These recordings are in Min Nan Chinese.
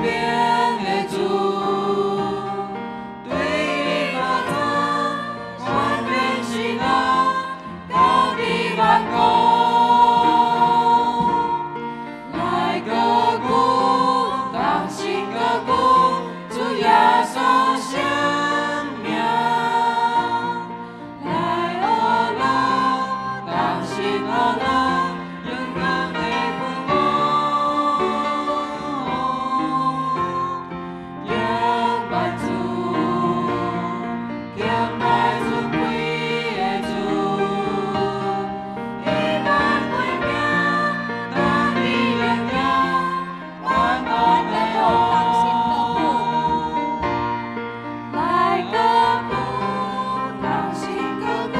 柄的主，对你发赞，全然是我，高伫万国。来高举，同心高举，主耶稣圣名。来学乐，同心学乐，荣光的君王。敬拜主，敬拜尊贵的主，伊万贵名，当伫荣耀，万王的王。来高举，同心高举，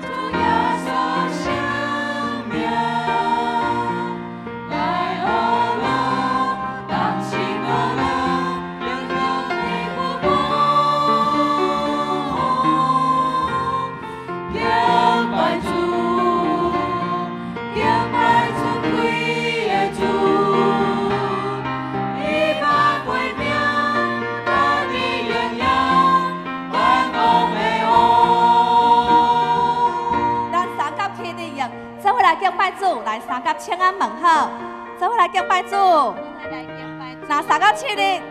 主耶稣圣名。来学乐，同心学乐，荣光的君王。敬拜主，敬拜尊贵的主，伊万贵名，当伫荣耀，万王的王。咱三甲起立用，做伙來敬拜主，來三甲請安問好，做伙來敬拜主。那三甲起立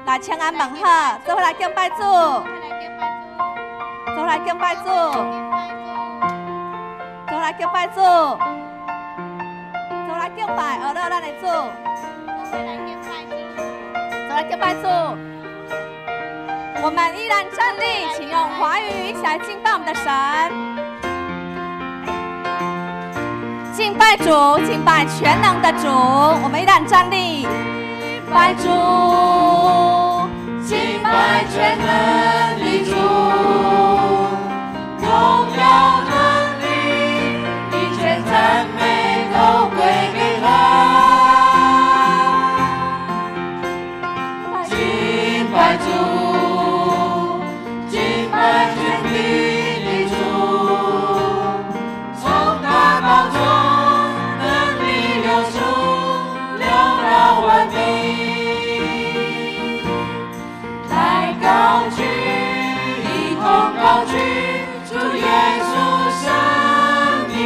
來請安問好，做伙來敬拜主，做伙來敬拜主，做伙來敬拜主，做伙來敬拜，學樂咱的主，做伙來敬拜主。我們依然站立，請用華語一起來敬拜我們的神。敬拜主，敬拜全能的主，我們依然站立。拜主，敬拜全能的主，榮耀能力，一切讚美都歸給他。敬拜主，敬拜全地的主，從他寶座能力流出，流到萬民。來高舉，一同高舉主耶穌聖名，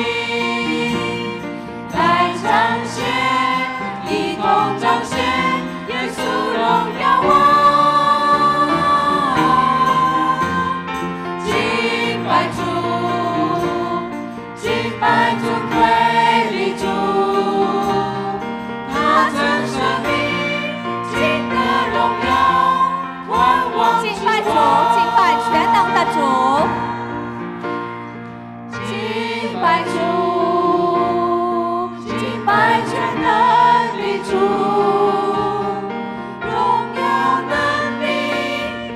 來彰顯，一同彰顯耶穌榮耀王。敬拜主，敬拜尊貴的主，他曾捨命，盡得榮耀，萬王之敬拜主，敬拜全能的主。敬拜主，敬拜全能的主，榮耀能力，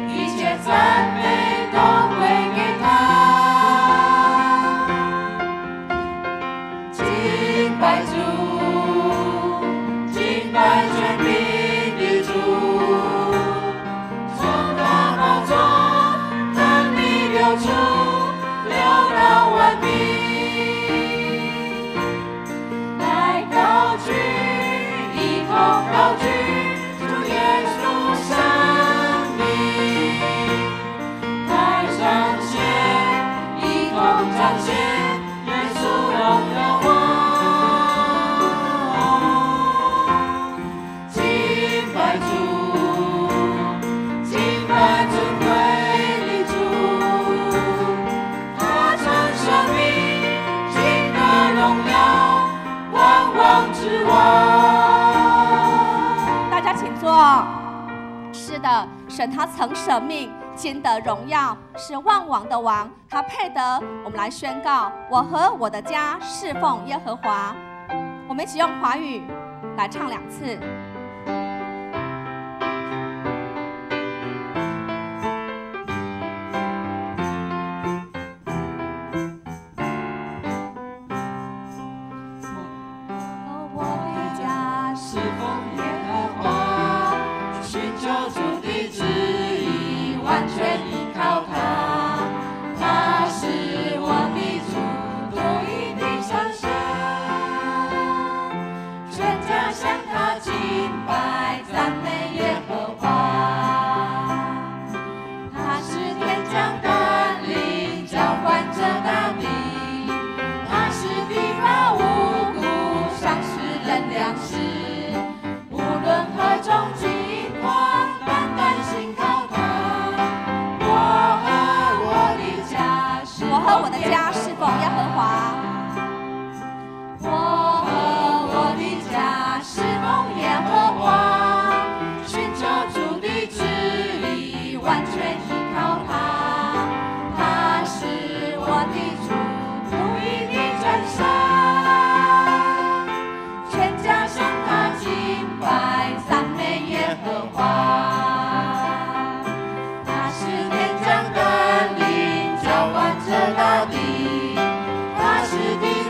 一切讚美都歸給他。敬拜主，敬拜權柄的主，從他寶座能力流出，流到萬民。來高舉，一同高舉主耶穌聖名，來彰顯，一同彰顯耶穌榮耀王。敬拜主，敬拜尊貴的主，他曾捨命，盡得榮耀，萬王之王。大家請坐。是的，神他曾捨命，今得榮耀，是萬王的王，他配得我們來宣告：我和我的家侍奉耶和華。我們一起用華語來唱兩次。我的家侍奉耶和華，尋求主的旨意，完全依靠他。他是我的主，我一定相信。全家向他敬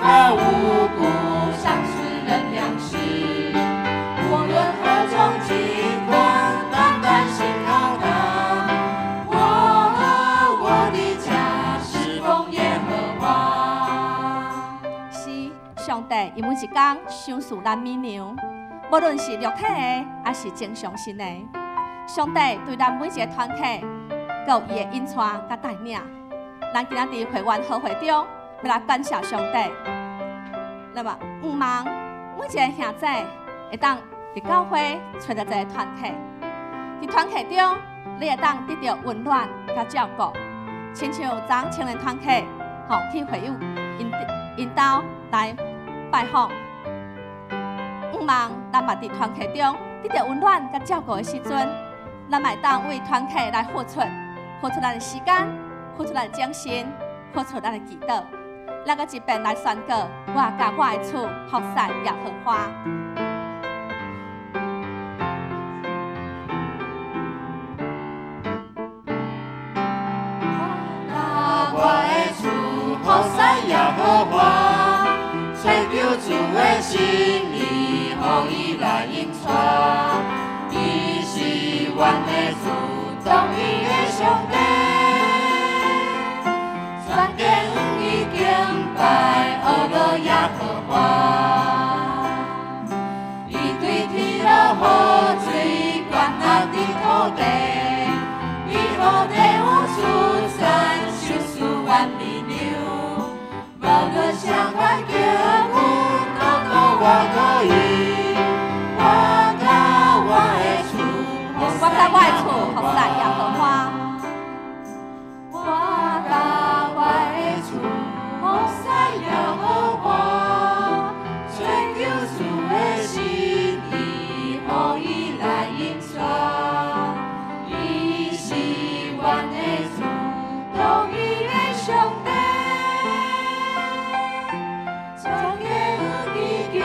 和五谷，赏赐人粮食。无论何种境况，单单信靠他。我和我的家侍奉耶和华。是上帝，伊每一工賞賜咱美糧，無論是肉體的，抑是精神性的。上帝對咱每一個團體，閣有伊的引帶佮帶領。咱今仔佇會員好會中，欲來感謝上帝。那麼，毋望每一個兄弟會當佇教會揣著一个團體，佇團體中，你會當得著溫暖佮照顧。親像昨青年團體，吼去會友𪜶𪜶兜來拜訪。毋望咱嘛佇團體中得著溫暖佮照顧的時陣，咱嘛會當為團體來付出，付出咱的時間，付出咱的精神，付出咱的祈禱。咱閣一遍來宣告：我佮我的厝服侍耶和華。我的厝服侍耶和華，揣求主的心意，予伊來引帶。伊是阮的主，獨一的上帝。全家向伊敬拜，學樂耶和華。伊對天落雨水，灌下佇土地，伊予地有出產，賞賜萬民糧。無論啥款境遇，禱告我可以。我佮我的厝，我佮我的厝服侍耶和華。我佮我的厝服侍耶和華，揣求主的心意，予伊來引帶。伊是阮的主，獨一的上帝。全家向伊敬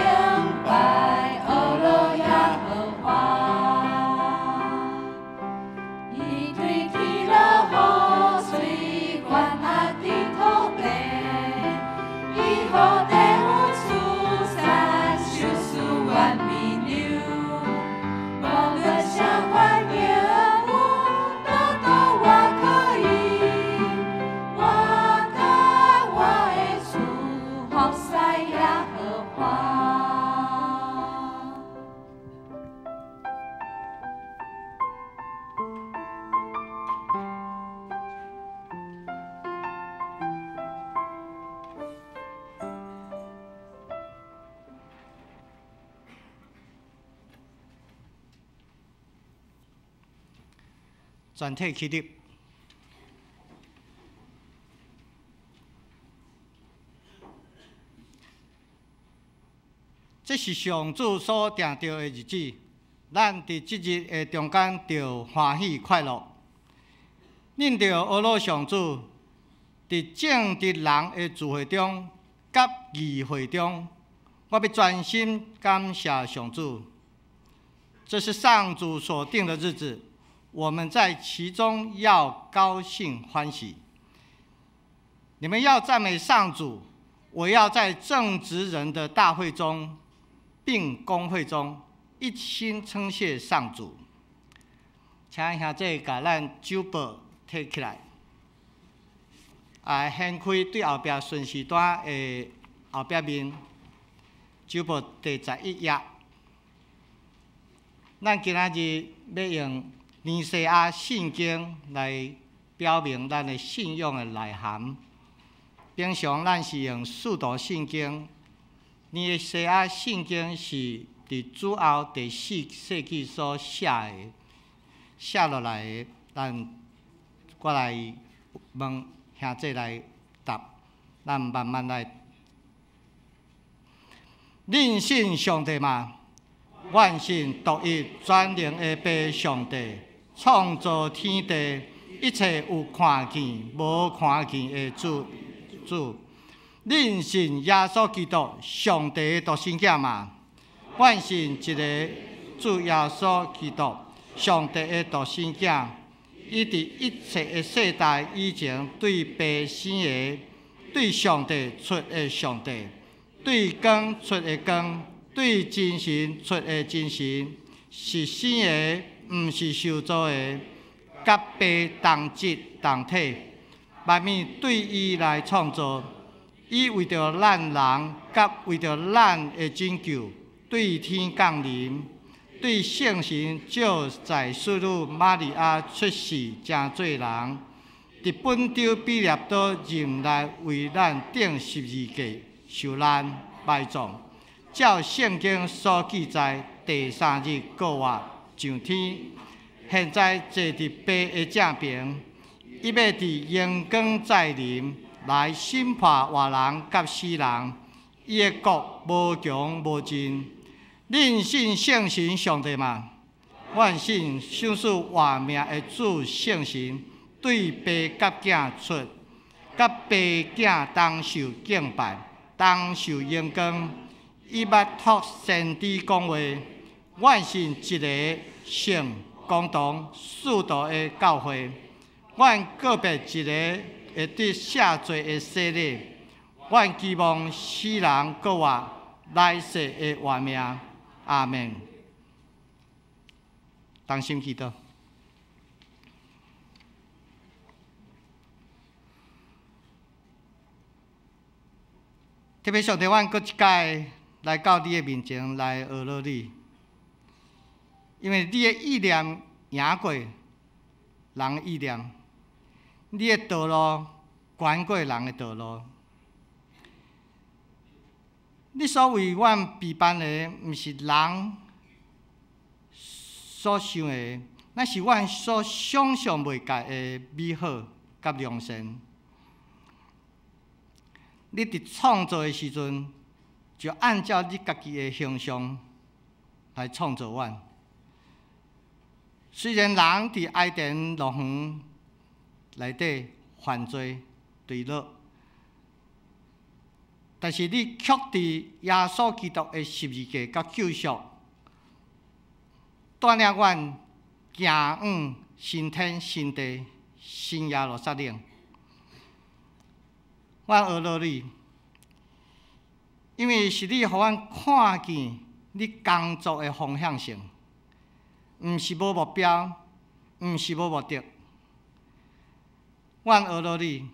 拜，學樂耶和華。伊對天落雨水，灌下佇土地，伊予地有出產，賞賜萬民糧。無論啥款境遇，禱告我可以。我佮我的厝服侍耶和華。全體起立。這是上主所定著的日子，咱佇這日的中間著歡喜快樂。恁著學樂上主，佇正直人的聚會中，佮議會中，我欲專心感謝上主。這是上主所定的日子，我們在其中要高興歡喜。你們要讚美上主，我要在正直人的大會中，並公會中，一心稱謝上主。請兄弟共咱酒杯提起來，啊，掀開對後壁順序單的後壁面，酒簿第11頁。咱今仔日欲用尼西亞信經來表明咱的信仰的內涵。平常咱是用使徒信經，尼西亞信經是佇主後第四世紀所寫的，寫落來的。咱我來問兄弟來答，咱慢慢來。恁信上帝嗎？阮信獨一全能的父上帝，創造天地一切有看見無看見的主。恁信耶穌基督上帝的獨生囝嗎？阮信一个主耶穌基督上帝的獨生囝，伊佇一切的世代以前對父生的，對上帝出的上帝，對光出的光，對真神出的真神，是生的，毋是受造的，佮父同質同體，萬物對伊來創造。伊為著咱人，佮為著咱的拯救，對天降臨，對聖神藉在淑女瑪利亞出世成做人，佇本丟彼拉多任內為咱釘十字架受難埋葬，照聖經所記載，第三日復活上天，現在坐佇父的正爿，伊欲佇榮光再臨，來審判活人佮死人，伊的國無窮無盡。恁信聖神上帝嗎？阮信賞賜活命的主聖神，對父佮囝出，佮父囝同受敬拜，同受榮光。伊捌託先知講話，阮信一个聖公同使徒的教會，阮告別一个會得赦罪的洗禮，阮期望死人復活，來世的活命。阿們。同心祈禱。特別上帝，阮閣一擺來到你的面前來呵咾你，因為你的意念贏過人的意念，你的道路懸過人的道路。你所為阮備辦的，毋是人所想的，乃是阮所想像袂到的美好佮良善。你佇創造的時陣，就按照你家己的形象來創造阮。雖然人佇伊甸樂園內底犯罪墜落，但是你卻佇耶穌基督的十字架佮救贖，帶領阮行往新天新地、新耶路撒冷。阮呵咾你，因為是你予阮看見你工作的方向性，毋是無目標，毋是無目的。阮呵咾你，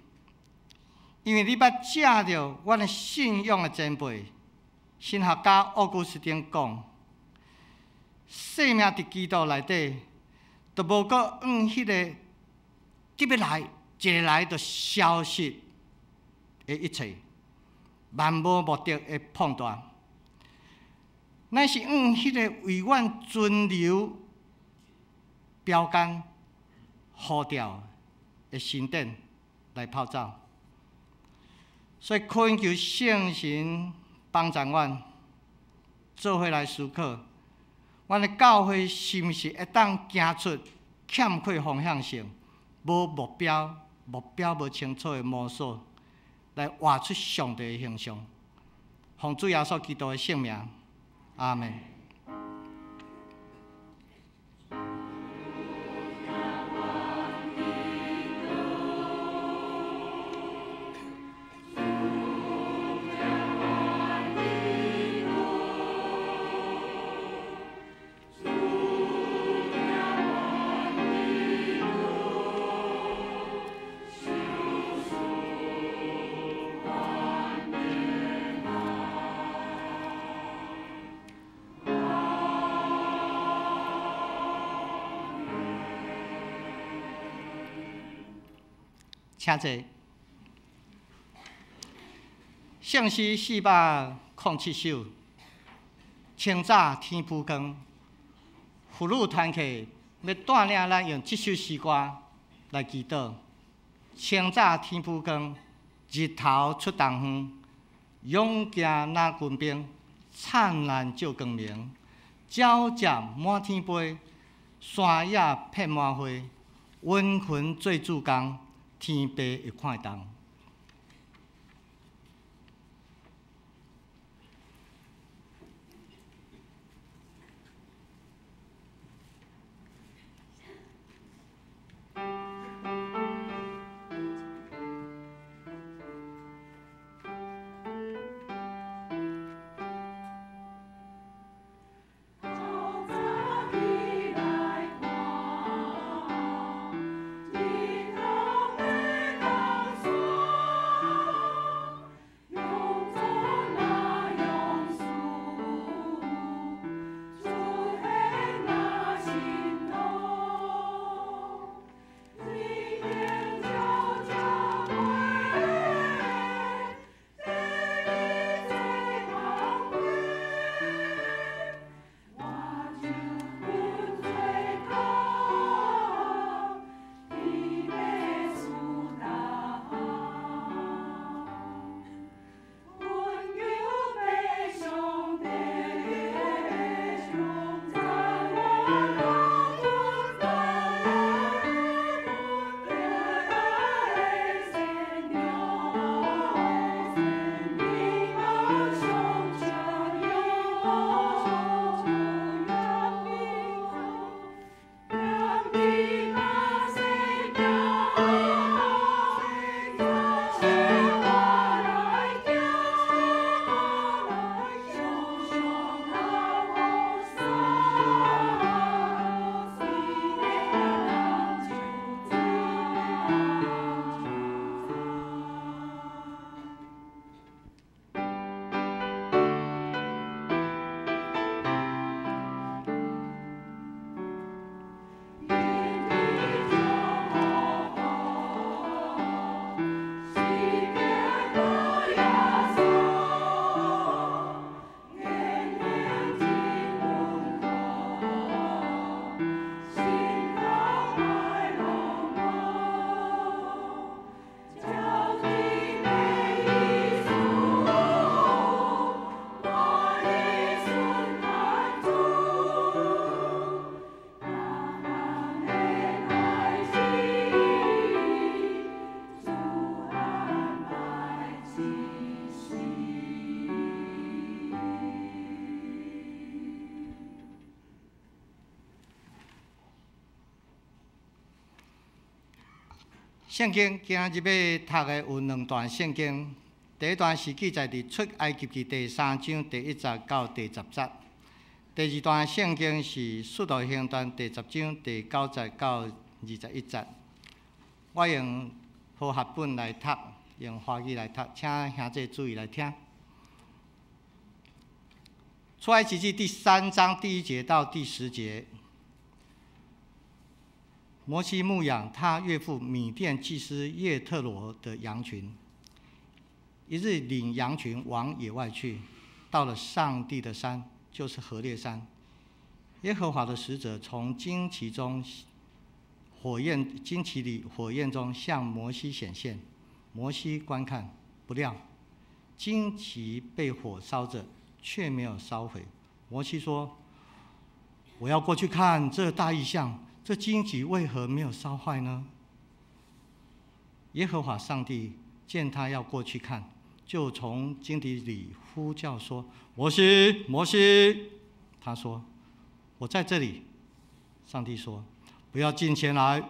因為你捌藉著阮的信仰的前輩，神學家奧古斯丁講，生命佇基督內底，就無閣往彼个急欲來，一个來就消失的一切，漫無目的的膨大，乃是往彼个為阮存留標杆呼召的神殿來跑走。所以，懇求聖神幫助阮，做伙來思考，阮的教會是毋是會當行出欠缺方向性、無目標、目標無清楚的摸索，來活出上帝的形象。奉主耶穌基督的聖名，阿們。請坐。聖詩407首，清早天晡光，婦女團契欲帶領咱用這首詩歌來祈禱。清早天晡光，日頭出東方，勇行若軍兵，燦爛照光明，皎潔滿天飛，山野遍滿花，殷勤做主工。天父會看會當。聖經今日欲讀的有兩段聖經，第一段是記載佇出埃及記第三章第一節到第十節，第二段聖經是使徒行傳第十章第九節到二十一節。我用和合本來讀，用華語來讀，請兄弟注意來聽。出埃及記第三章第一節到第十節。摩西牧養他岳父米甸祭司葉忒羅的羊群。一日領羊群往野外去，到了上帝的山，就是何烈山。耶和華的使者從荊棘中火焰荊棘裡火焰中向摩西顯現。摩西觀看，不料荊棘被火燒着，卻沒有燒毀。摩西說：“我要過去看這大異象。”這荊棘為何沒有燒壞呢？耶和華上帝見他要過去看，就從荊棘裡呼叫說：“摩西，摩西！”他說：“我在這裡。”上帝說：“不要近前來，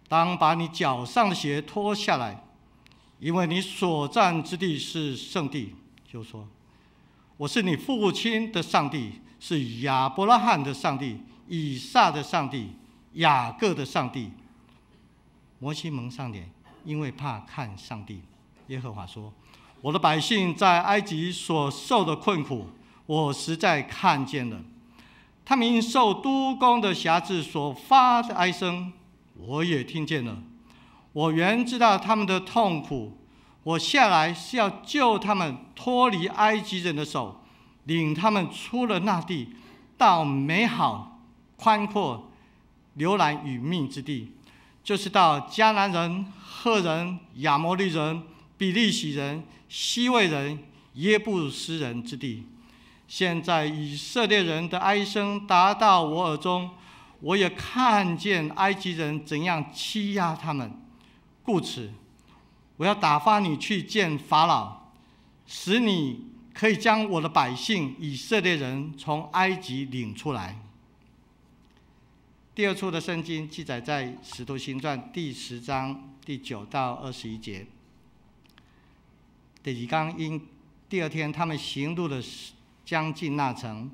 當把你腳上的鞋脫下來，因為你所站之地是聖地。”又說：“我是你父親的上帝，是亞伯拉罕的上帝，以撒的上帝。”雅各的上帝。摩西蒙上臉，因為怕看上帝。耶和華說：“我的百姓在埃及所受的困苦，我實在看見了；他們因受督工的轄制所發的哀聲，我也聽見了。我原知道他們的痛苦，我下來是要救他們脫離埃及人的手，領他們出了那地，到美好寬闊、流奶與蜜之地，就是到迦南人、赫人、亞摩利人、比利洗人、希未人、耶布斯人之地。現在以色列人的哀聲達到我耳中，我也看見埃及人怎樣欺壓他們。故此，我要打發你去見法老，使你可以將我的百姓以色列人從埃及領出來。第二處的聖經記載在《使徒行傳》第十章第九到二十一節。第二天因第二天，他們行路的將近那城，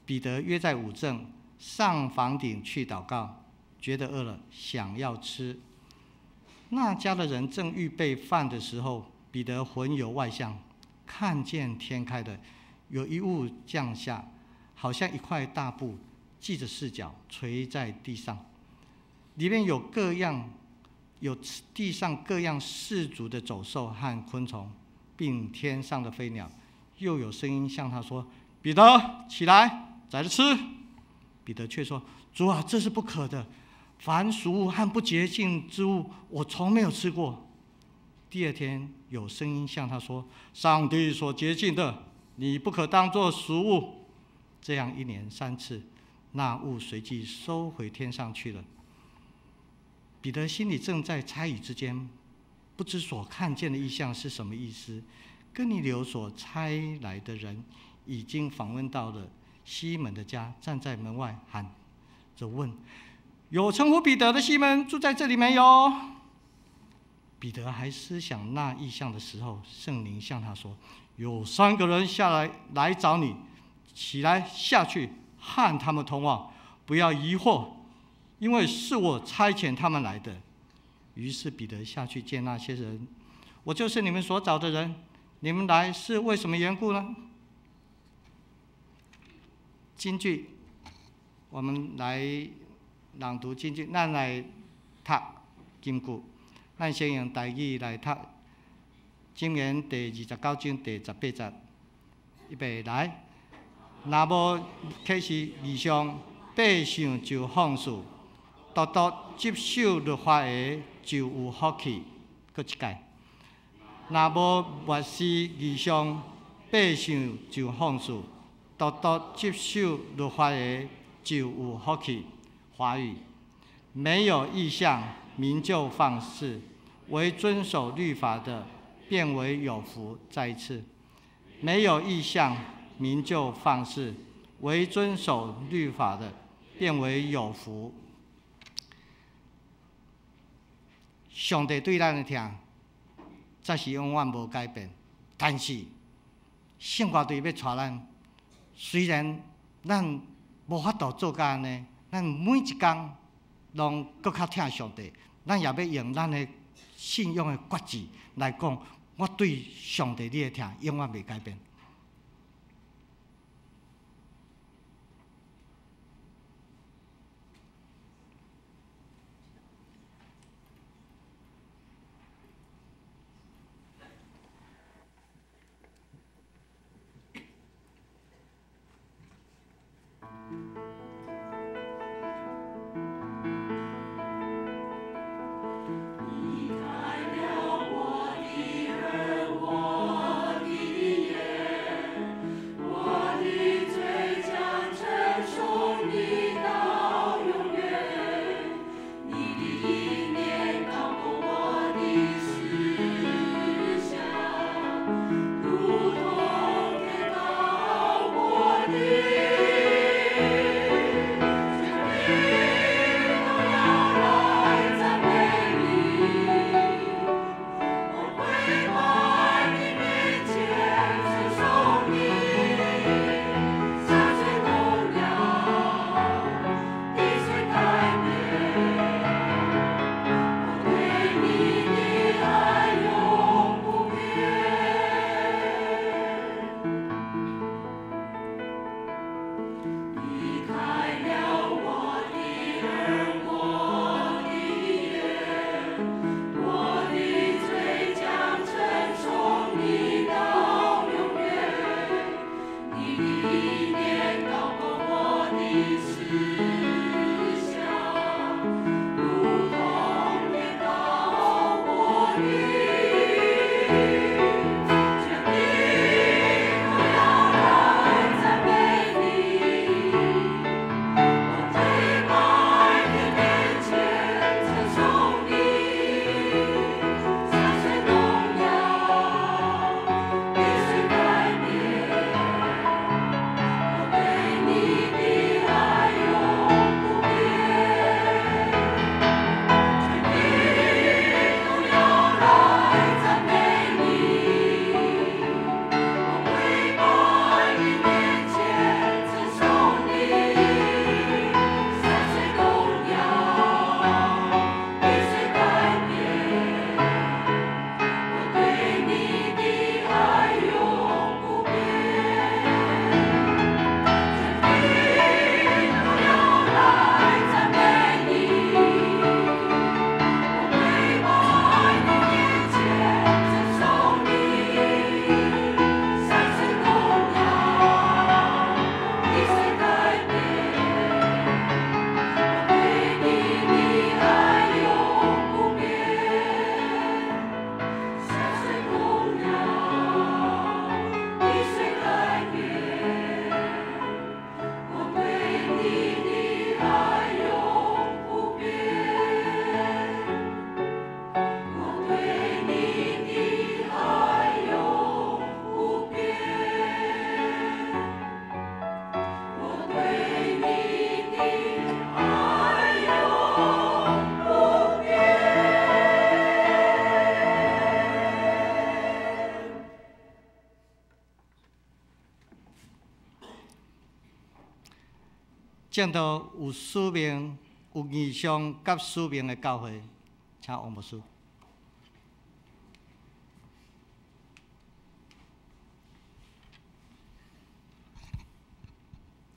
彼得約在午正上房頂去禱告，覺得餓了，想要吃。那家的人正預備飯的時候，彼得魂遊外向，看見天開的，有一物降下，好像一塊大布，繫著四角垂在地上，裡面有各樣有地上各樣四足的走獸和昆蟲，並天上的飛鳥。又有聲音向他說：“彼得，起來，宰了吃。”彼得卻說：“主啊，這是不可的。凡俗物和不潔淨之物，我從沒有吃過。”第二天有聲音向他說：“上帝所潔淨的，你不可當作俗物。”這樣一連三次。那物隨即收回天上去了。彼得心裡正在猜疑之間，不知所看見的異象是什麼意思。哥尼流所差來的人已經訪問到了西門的家，站在門外喊着問：“有稱呼彼得的西門住在這裡沒有？”彼得還思想那異象的時候，聖靈向他說：“有三個人下來來找你，起來下去。”和他們同往，不要疑惑，因為是我差遣他們來的。於是彼得下去見那些人，我就是你們所找的人，你們來是為什麼緣故呢？金句，我們來朗讀金句，咱來讀金句，咱先用台語來讀，箴言第二十九章第十八節，預備來。若無啟示異象，百姓就放肆；獨獨執守律法的就有福氣。閣一擺。若無默示異象，百姓就放肆；獨獨執守律法的就有福氣。華語沒有異象，民就放肆；惟遵守律法的，便為有福。再一次，沒有異象，民就放肆；惟遵守律法的，便為有福。上帝對咱的疼，才是永遠無改變。但是聖歌隊欲帶咱，雖然咱無法度做到按呢，咱每一工攏閣較疼上帝，咱也欲用咱的信仰的決志來講，我對上帝你的疼永遠袂改變。證道有使命、有異象佮使命的教會，請王牧師。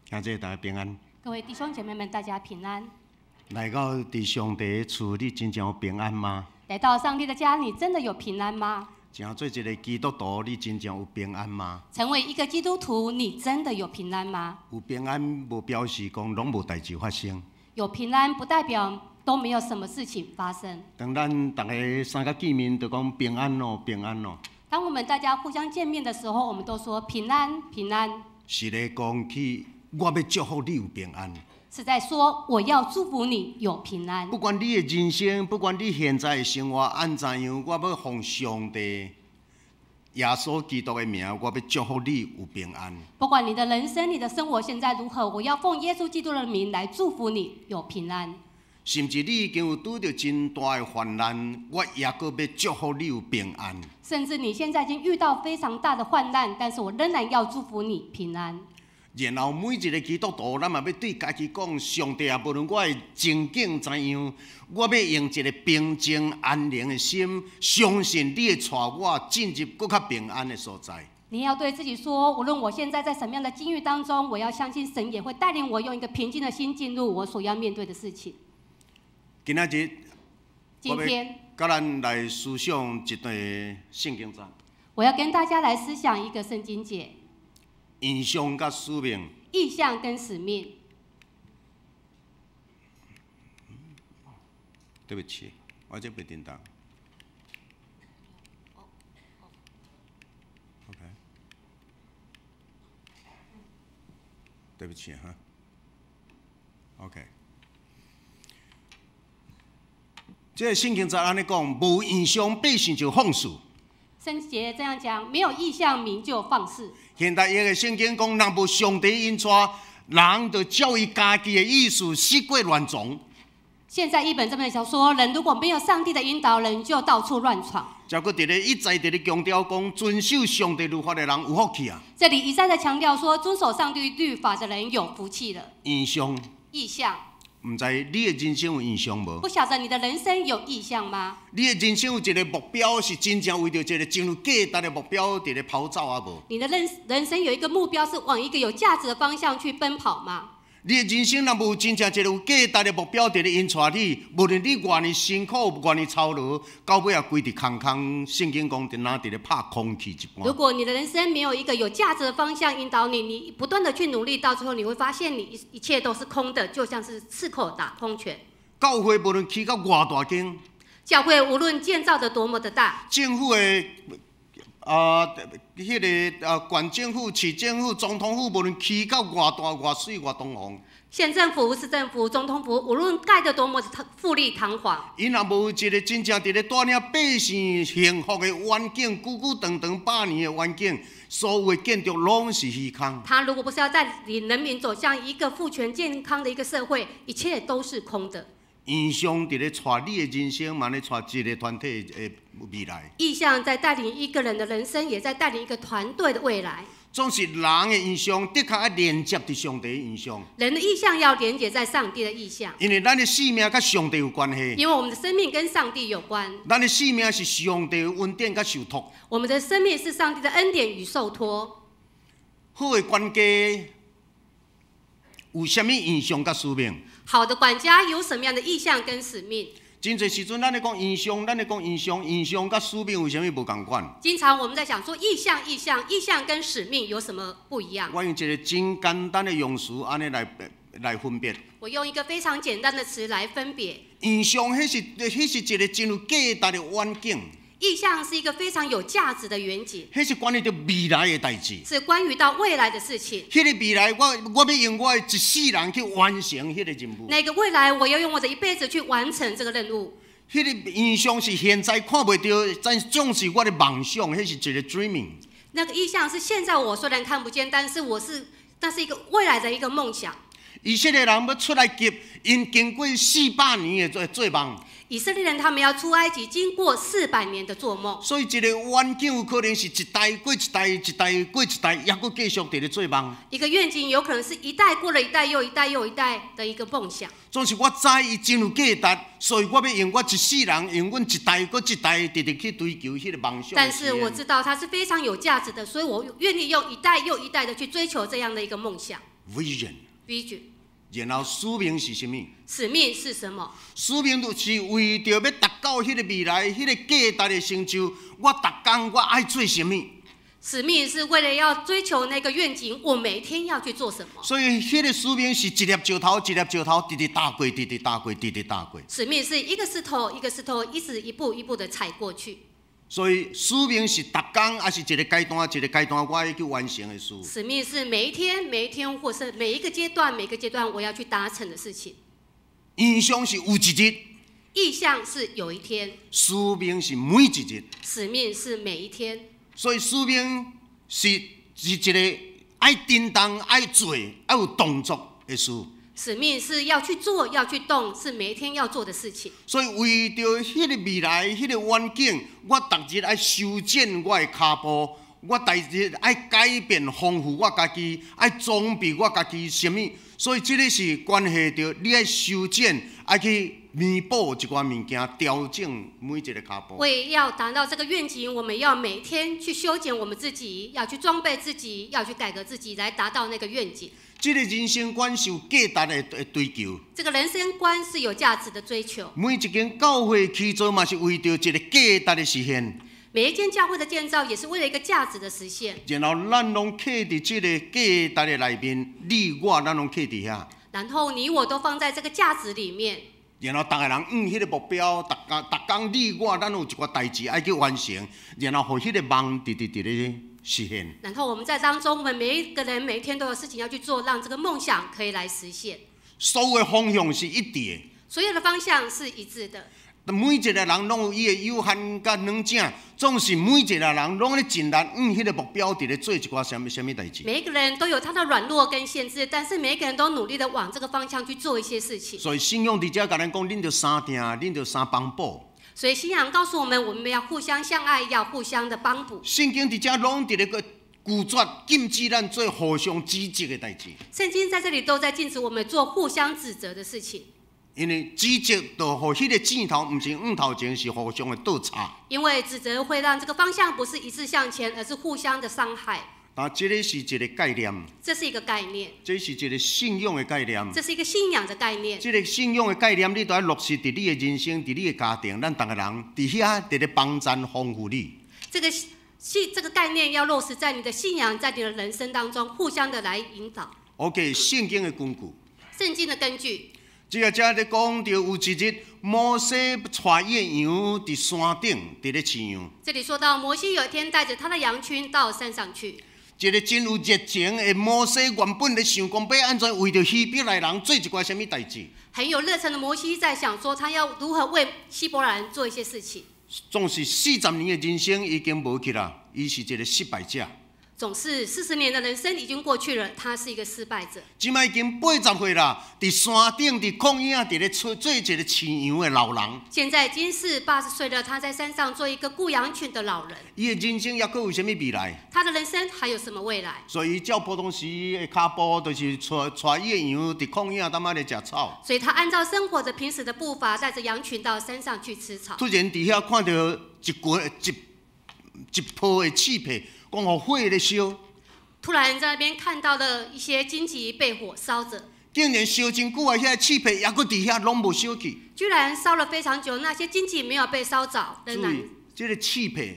兄弟大家平安。各位弟兄姐妹們，大家平安。來到佇上帝的厝，你真正有平安嗎？來到上帝的家，你真的有平安嗎？成做一个基督徒，你真正有平安嗎？成為一個基督徒，你真的有平安嗎？有平安，無表示講攏無代誌發生。有平安不代表都沒有什麼事情發生。當咱逐个三个見面，就講平安咯，平安咯。當我們大家互相見面的時候，我們都說平安平安。是咧講起，我欲祝福你有平安。是在說我要祝福你有平安。不管你的人生，不管你現在的生活按怎樣，我欲奉上帝耶穌基督的名，我欲祝福你有平安。不管你的人生、你的生活現在如何，我要奉耶穌基督的名來祝福你有平安。甚至你已經有拄著真大的患難，我也閣欲祝福你有平安。甚至你現在已經遇到非常大的患難，但是我仍然要祝福你平安。然後每一個基督徒，咱嘛欲對家己講：上帝啊，無論我的情景怎樣，我欲用一個平靜安寧的心，相信你會帶我進入閣較平安的所在。你要對自己說，無論我現在在什麼樣的境遇當中，我要相信神也會帶領我用一個平靜的心進入我所要面對的事情。今仔日，今天，佮咱來思想一段聖經節。我要跟大家來思想一個聖經節。異象佮使命。異象跟使命。對不起，我這袂叮當。OK。對不起哈。OK。這個聖經節按呢講，無異象，百姓就放肆。聖經這樣講，沒有異象，民就放肆。現代譯的聖經講，若無上帝引帶，人就照伊家己的意思四處亂撞。現在譯本這本小說，人如果沒有上帝的引導，人就到處亂闖。這閣佇咧一再佇咧強調講，遵守上帝律法的人有福氣啊！這裡一再的強調說，遵守上帝律法的人有福氣了。異象。異象。毋知你的人生有異象無？不曉得你的人生有異象嗎？你的人生有一個目標，是真正為著一個真有價值的目標佇咧跑走啊無？你的人生有一個目標，是往一個有價值的方向去奔跑嗎？你的人生若無真正一個有價值的目標佇咧引帶你，無論你偌爾辛苦、偌爾操勞，到尾也規佇空空。聖經講，佇若佇咧拍空氣一般。如果你的人生沒有一個有價值的方向引導你，你不斷的去努力，到最後你會發現你一切都是空的，就像是刺客打空拳。教會無論起到偌大間，教會無論建造得多麼的大，政府的啊，彼個啊，縣政府、市政府、總統府，無論起到偌大、偌媠、偌堂皇，縣政府、市政府、總統府，無論蓋得多麼的富麗堂皇，伊若無一個真正佇咧帶領百姓幸福的願景，久久長長百年的願景，所有的建築攏是虛空。他如果不是要帶領人民走向一個富全健康的一個社會，一切都是空的。異象佇咧帶你的人生，嘛咧帶一個團體的未來。異象在帶領一個人的人生，也在帶領一個團隊的未來。總是人的異象，的確愛連接佇上帝的異象。人的異象要連接在上帝的異象。因為咱的生命佮上帝有關係。因為我們的生命跟上帝有關。咱的生命是上帝的恩典佮受託。我們的生命是上帝的恩典與受託。好的管家有啥物異象佮使命？好的管家有什麼樣的異象跟使命？真濟時陣，咱咧講異象，咱咧講異象，異象佮使命有啥物無仝款？經常我們在想說異象、異象、異象跟使命有什麼不一樣？我用一個真簡單的用詞按呢來分別。我用一個非常簡單的詞來分別。異象，彼是一個真有價值的願景。異象是一個非常有價值的遠景。彼是關於著未來的代誌。是關於到未來的事情。彼個未來，我欲用我的一世人去完成彼個任務。那個未來，我要用我的一輩子去完成這個任務。彼個異象是現在看袂著，但總是我的夢想，彼是一個 dreaming。那個異象是現在我雖然看不見，但是那是一個未來的一個夢想。以色列人欲出埃及，𪜶經過400年的做夢。以色列人他們要出埃及，經過400年的做夢。所以一個願景有可能是一代過一代，一代過一代，猶閣繼續佇咧做夢。一個願景有可能是一代過了一代又一代又一代的一個夢想。總是我知伊真有價值，所以我欲用我一世人，用阮一代閣一代，直直去追求彼個夢想。但是我知道它是非常有價值的，所以我願意用一代又一代的去追求這樣的一個夢想。 Vision。 Vision。然後使命是啥物？使命是什麼？使命就是為著欲達到彼個未來、彼個價值的成就，我逐工我愛做啥物？使命是為了要追求那個願景，我每天要去做什麼？所以，彼個使命是一粒石頭，一粒石頭，直直踏過，直直踏過，直直踏過。使命是一個石頭，一個石頭，一直一步一步的踩過去。所以，使命是逐工，抑是一個階段，一個階段，我愛去完成的事。使命是每一天，每一天，或是每一個階段，每個階段我要去達成的事情。異象是有一日，異象是有一天。使命是每一日。使命是每一天。所以，使命是一個愛振動、愛做、愛有動作的事。使命是要去做，要去動，是每一天要做的事情。所以為著彼个未來、彼个願景，我逐日愛修剪我的跤步，我逐日愛改變、豐富我家己，愛裝備我家己啥物。所以這个是關係著你愛修剪，愛去彌補一寡物件，調整每一个跤步。為要達到這個願景，我們要每天去修剪我們自己，要去裝備自己，要去改革自己，來達到那個願景。這个人生觀是有價值的追求。這個人生觀是有價值的追求。每一間教會起造嘛，是為著一个價值的實現。每一間教會的建造也是為了一個價值的實現。然後咱攏刻佇這个價值的內面，你我咱攏刻佇遐。然後你我都放在這個價值裡面。然後逐个人向彼个目標，逐工逐工你我咱有一寡代誌愛去完成，然後予彼个夢直直佇咧實現。然後我們在當中，我們每一個人每一天都有事情要去做，讓這個夢想可以來實現。所有的方向是一致的。所有的方向是一致的。每一個人攏有伊的有限佮軟正，總是每一個人攏咧盡力向彼个目標佇咧做一寡啥物啥物代誌。每一個人都有他的軟弱跟限制，但是每一個人都努力的往這個方向去做一些事情。所以信仰佇遮共咱講，恁著相疼，恁著相幫補。所以信仰告訴我們，我們要互相相愛，要互相的幫補。聖經佇遮攏佇咧個拒絕禁止咱做互相指責的代誌。聖經在這裡都在禁止我們做互相指責的事情。因為指責就予彼个箭頭，毋是向頭前，是互相的倒插。因為指責會讓這個方向不是一致向前，而是互相的傷害。但這个是一个概念。這是一個概念。這是一個信仰的概念。這是一個信仰的概念。這個信仰的概念，你都愛落實佇你的人生，佇你的家庭，咱逐个人佇遐佇咧幫贊豐富你。這個概念要落實在你的信仰，在你的人生當中，互相的來引導。 OK，聖經的根據。聖經的根據。這个遮咧講著有一日，摩西帶伊的羊佇山頂佇咧飼羊。這裡說到摩西有一天帶着他的羊群到山上去。一個真有熱情的摩西，原本咧想講欲按怎為著希伯來人做一寡啥物代誌。很有熱忱的摩西在想說，他要如何為希伯來人做一些事情。總是40年的人生已經無去啦，伊是一個失敗者。總是40年的人生已經過去了，他是一個失敗者。這擺已經80歲啦，佇山頂佇曠野佇咧做做一個飼羊的老人。現在已經是80歲了，他在山上做一個顧羊群的老人。伊的人生猶閣有啥物未來？他的人生還有什麼未來？所以照普通時的跤步，就是帶帶伊的羊佇曠野淡仔咧食草。所以他按照生活的平時的步伐，帶着羊群到山上去吃草。突然佇遐看著一群一一抱的刺皮。講予火咧燒，突然在那邊看到了一些荊棘被火燒着，竟然燒真久啊！遐個刺皮猶閣佇遐，攏無燒去。居然燒了非常久，那些荊棘沒有被燒著，仍然。注意，這個刺皮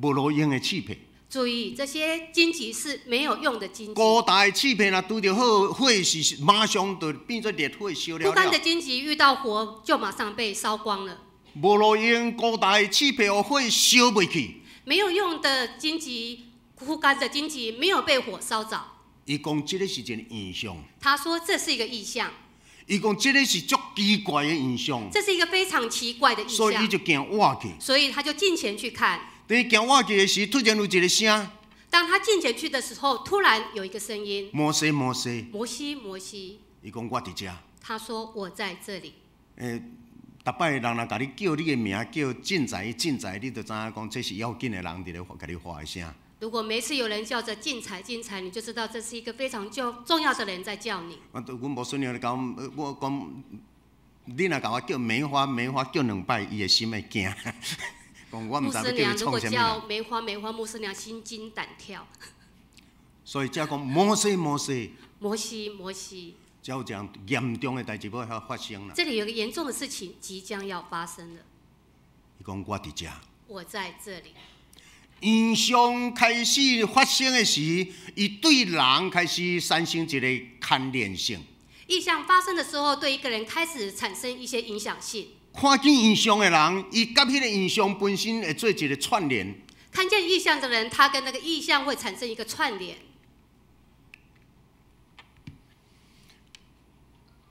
無路用的刺皮。注意，這些荊棘是沒有用的荊棘。孤單的刺皮若拄著火，火是馬上就變做烈火燒了。枯乾的荊棘遇到火就馬上被燒光了。無路用孤單的刺皮，予火燒袂去。沒有用的荊棘，枯乾的荊棘沒有被火燒著。伊講這个是一個異象。他說這是一個異象。伊講這个是足奇怪的異象。這是一個非常奇怪的異象。所以伊就行倚去。所以他就近前去看。當伊行倚去的時，突然有一個聲。當他近前去的時候，突然有一個聲音。摩西，摩西。摩西，摩西。伊講我佇遮。他說我在這裡。欸，逐擺人若共你叫你的名叫進財進財，你就知影講這是要緊的人佇咧共你喊的聲。如果每次有人叫着進財進財，你就知道這是一個非常重要的人在叫你。我阮牧師娘咧講，我講，你若共我叫梅花梅花叫兩擺，伊的心會驚。講我毋知欲叫伊創啥物。叫梅花梅花，牧師娘心驚膽跳。所以才講摩西摩西。摩西摩西。才有這樣嚴重的代誌欲發生啦。這裡有個嚴重的事情即將要發生了。伊講我佇遮。我在這裡。異象開始發生的時，伊對人開始產生一個牽連性。異象發生的時候，對一個人開始產生一些影響性。看見異象的人，伊佮彼個異象本身會做一個串聯。看見異象的人，他跟那個異象會產生一個串聯。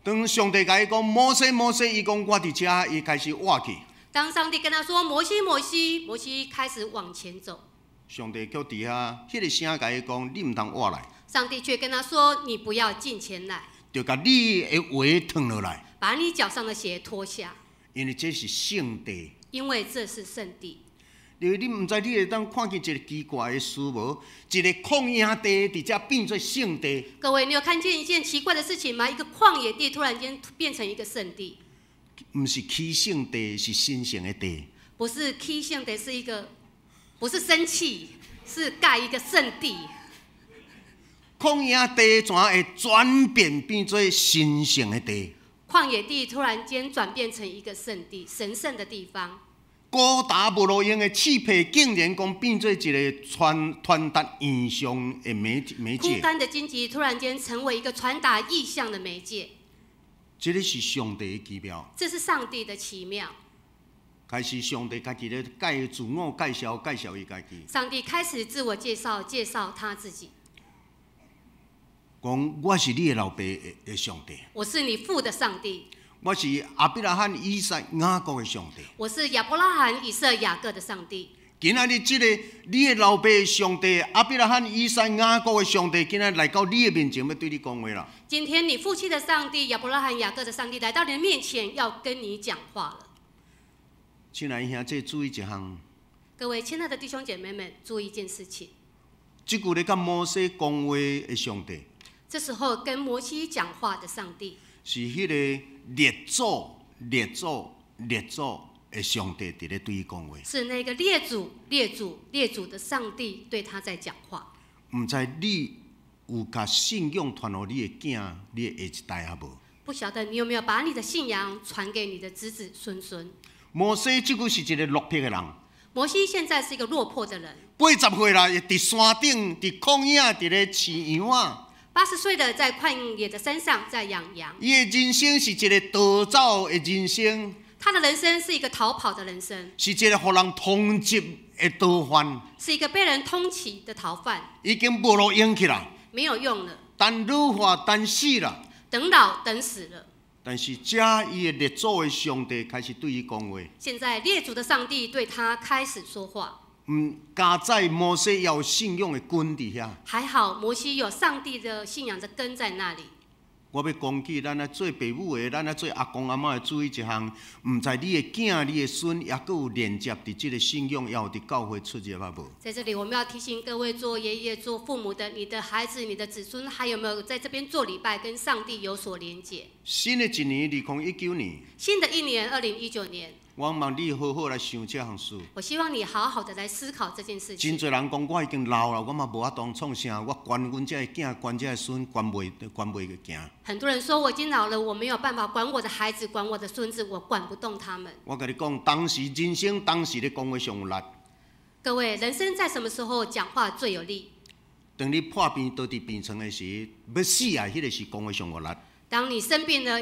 當上帝共伊講摩西，摩西，伊講我佇遮，伊開始倚去。當上帝跟他說摩西，摩西，摩西開始往前走。上帝卻佇遐，彼個聲共伊講，你毋通倚來。上帝卻跟他說：你不要近前來。就共你的鞋脫落來。把你腳上的鞋脫下。因為這是聖地。因為這是聖地。因為你毋知你會當看見一個奇怪的事無？一個曠野地佇遮變做聖地。各位，你有看見一件奇怪的事情嗎？一個曠野地突然間變成一個聖地。毋是起聖地，是神聖的地。不是起聖地，是一個，不是生氣，是蓋一個聖地。曠野地怎會轉變變做神聖的地？曠野地突然間轉變成一個聖地，神聖的地方。孤焦無路用的刺皮，竟然講變做一個傳達異象的媒介。枯乾的荊棘突然間成為一個傳達異象的媒介。這個是上帝的奇妙。這是上帝的奇妙。開始上帝家己咧介自我介紹，介紹伊家己。上帝開始自我介紹，介紹他自己。講我是你的老爸的上帝。我是你父的上帝。我是亞伯拉罕、以撒、雅各的上帝。我是亞伯拉罕、以撒、雅各的上帝。今仔日這個你的老爸上帝，亞伯拉罕、以撒、雅各的上帝，今仔日來到你的面前，欲對你講話啦。今天你父親的上帝亞伯拉罕、雅各的上帝來到你的面前，要跟你講話了。親愛兄弟，注意一項。各位親愛的弟兄姐妹們，注意一件事情。這句咧佮摩西講話的上帝。這時候跟摩西講話的上帝。是彼個列祖、列祖、列祖的上帝佇咧對伊講話。是那個列祖、列祖、列祖的上帝對他在講話。毋知你有共信仰傳予你的囝、你的下一代抑無？不曉得你有沒有把你的信仰傳給你的子子孫孫？摩西這久是一個落魄的人。摩西現在是一個落魄的人。 80歲啦，佇山頂、佇曠野、佇咧飼羊仔。 80歲的在曠野的山上在養羊。伊的人生是一個逃走的人生。他的人生是一個逃跑的人生。是一個予人通緝的逃犯。是一個被人通緝的逃犯。已經無路用去啦。沒有用了。等老化，等死啦。等老，等死了。但是這伊的列祖的上帝開始對伊講話。現在列祖的上帝對他開始說話。佳哉摩西有信仰的根佇遐。還好摩西有上帝的信仰的根在那裡。我欲講起，咱愛做爸母的，咱愛做阿公阿嬤的，注意一項，毋知你的囝、你的孫，猶閣有連接佇這個信仰，猶有佇教會出入啊無？在這裡，我們要提醒各位做爺爺、做父母的，你的孩子、你的子孫，還有沒有在這邊做禮拜，跟上帝有所連結？新的一年，2019年。新的一年，2019年。我望你好好來想這項事。我希望你好好的來思考這件事情。真濟人講我已經老了，我嘛無法度創啥，我管阮這个囝，管這个孫，管袂行。很多人說我已經老了，我沒有辦法管我的孩子，管我的孫子，我管不動他們。我共你講，當時人生當時咧講話上有力。各位，人生在什麼時候講話最有力？當你破病倒佇病床的時，欲死啊！彼個時講話上有力。當你生病了，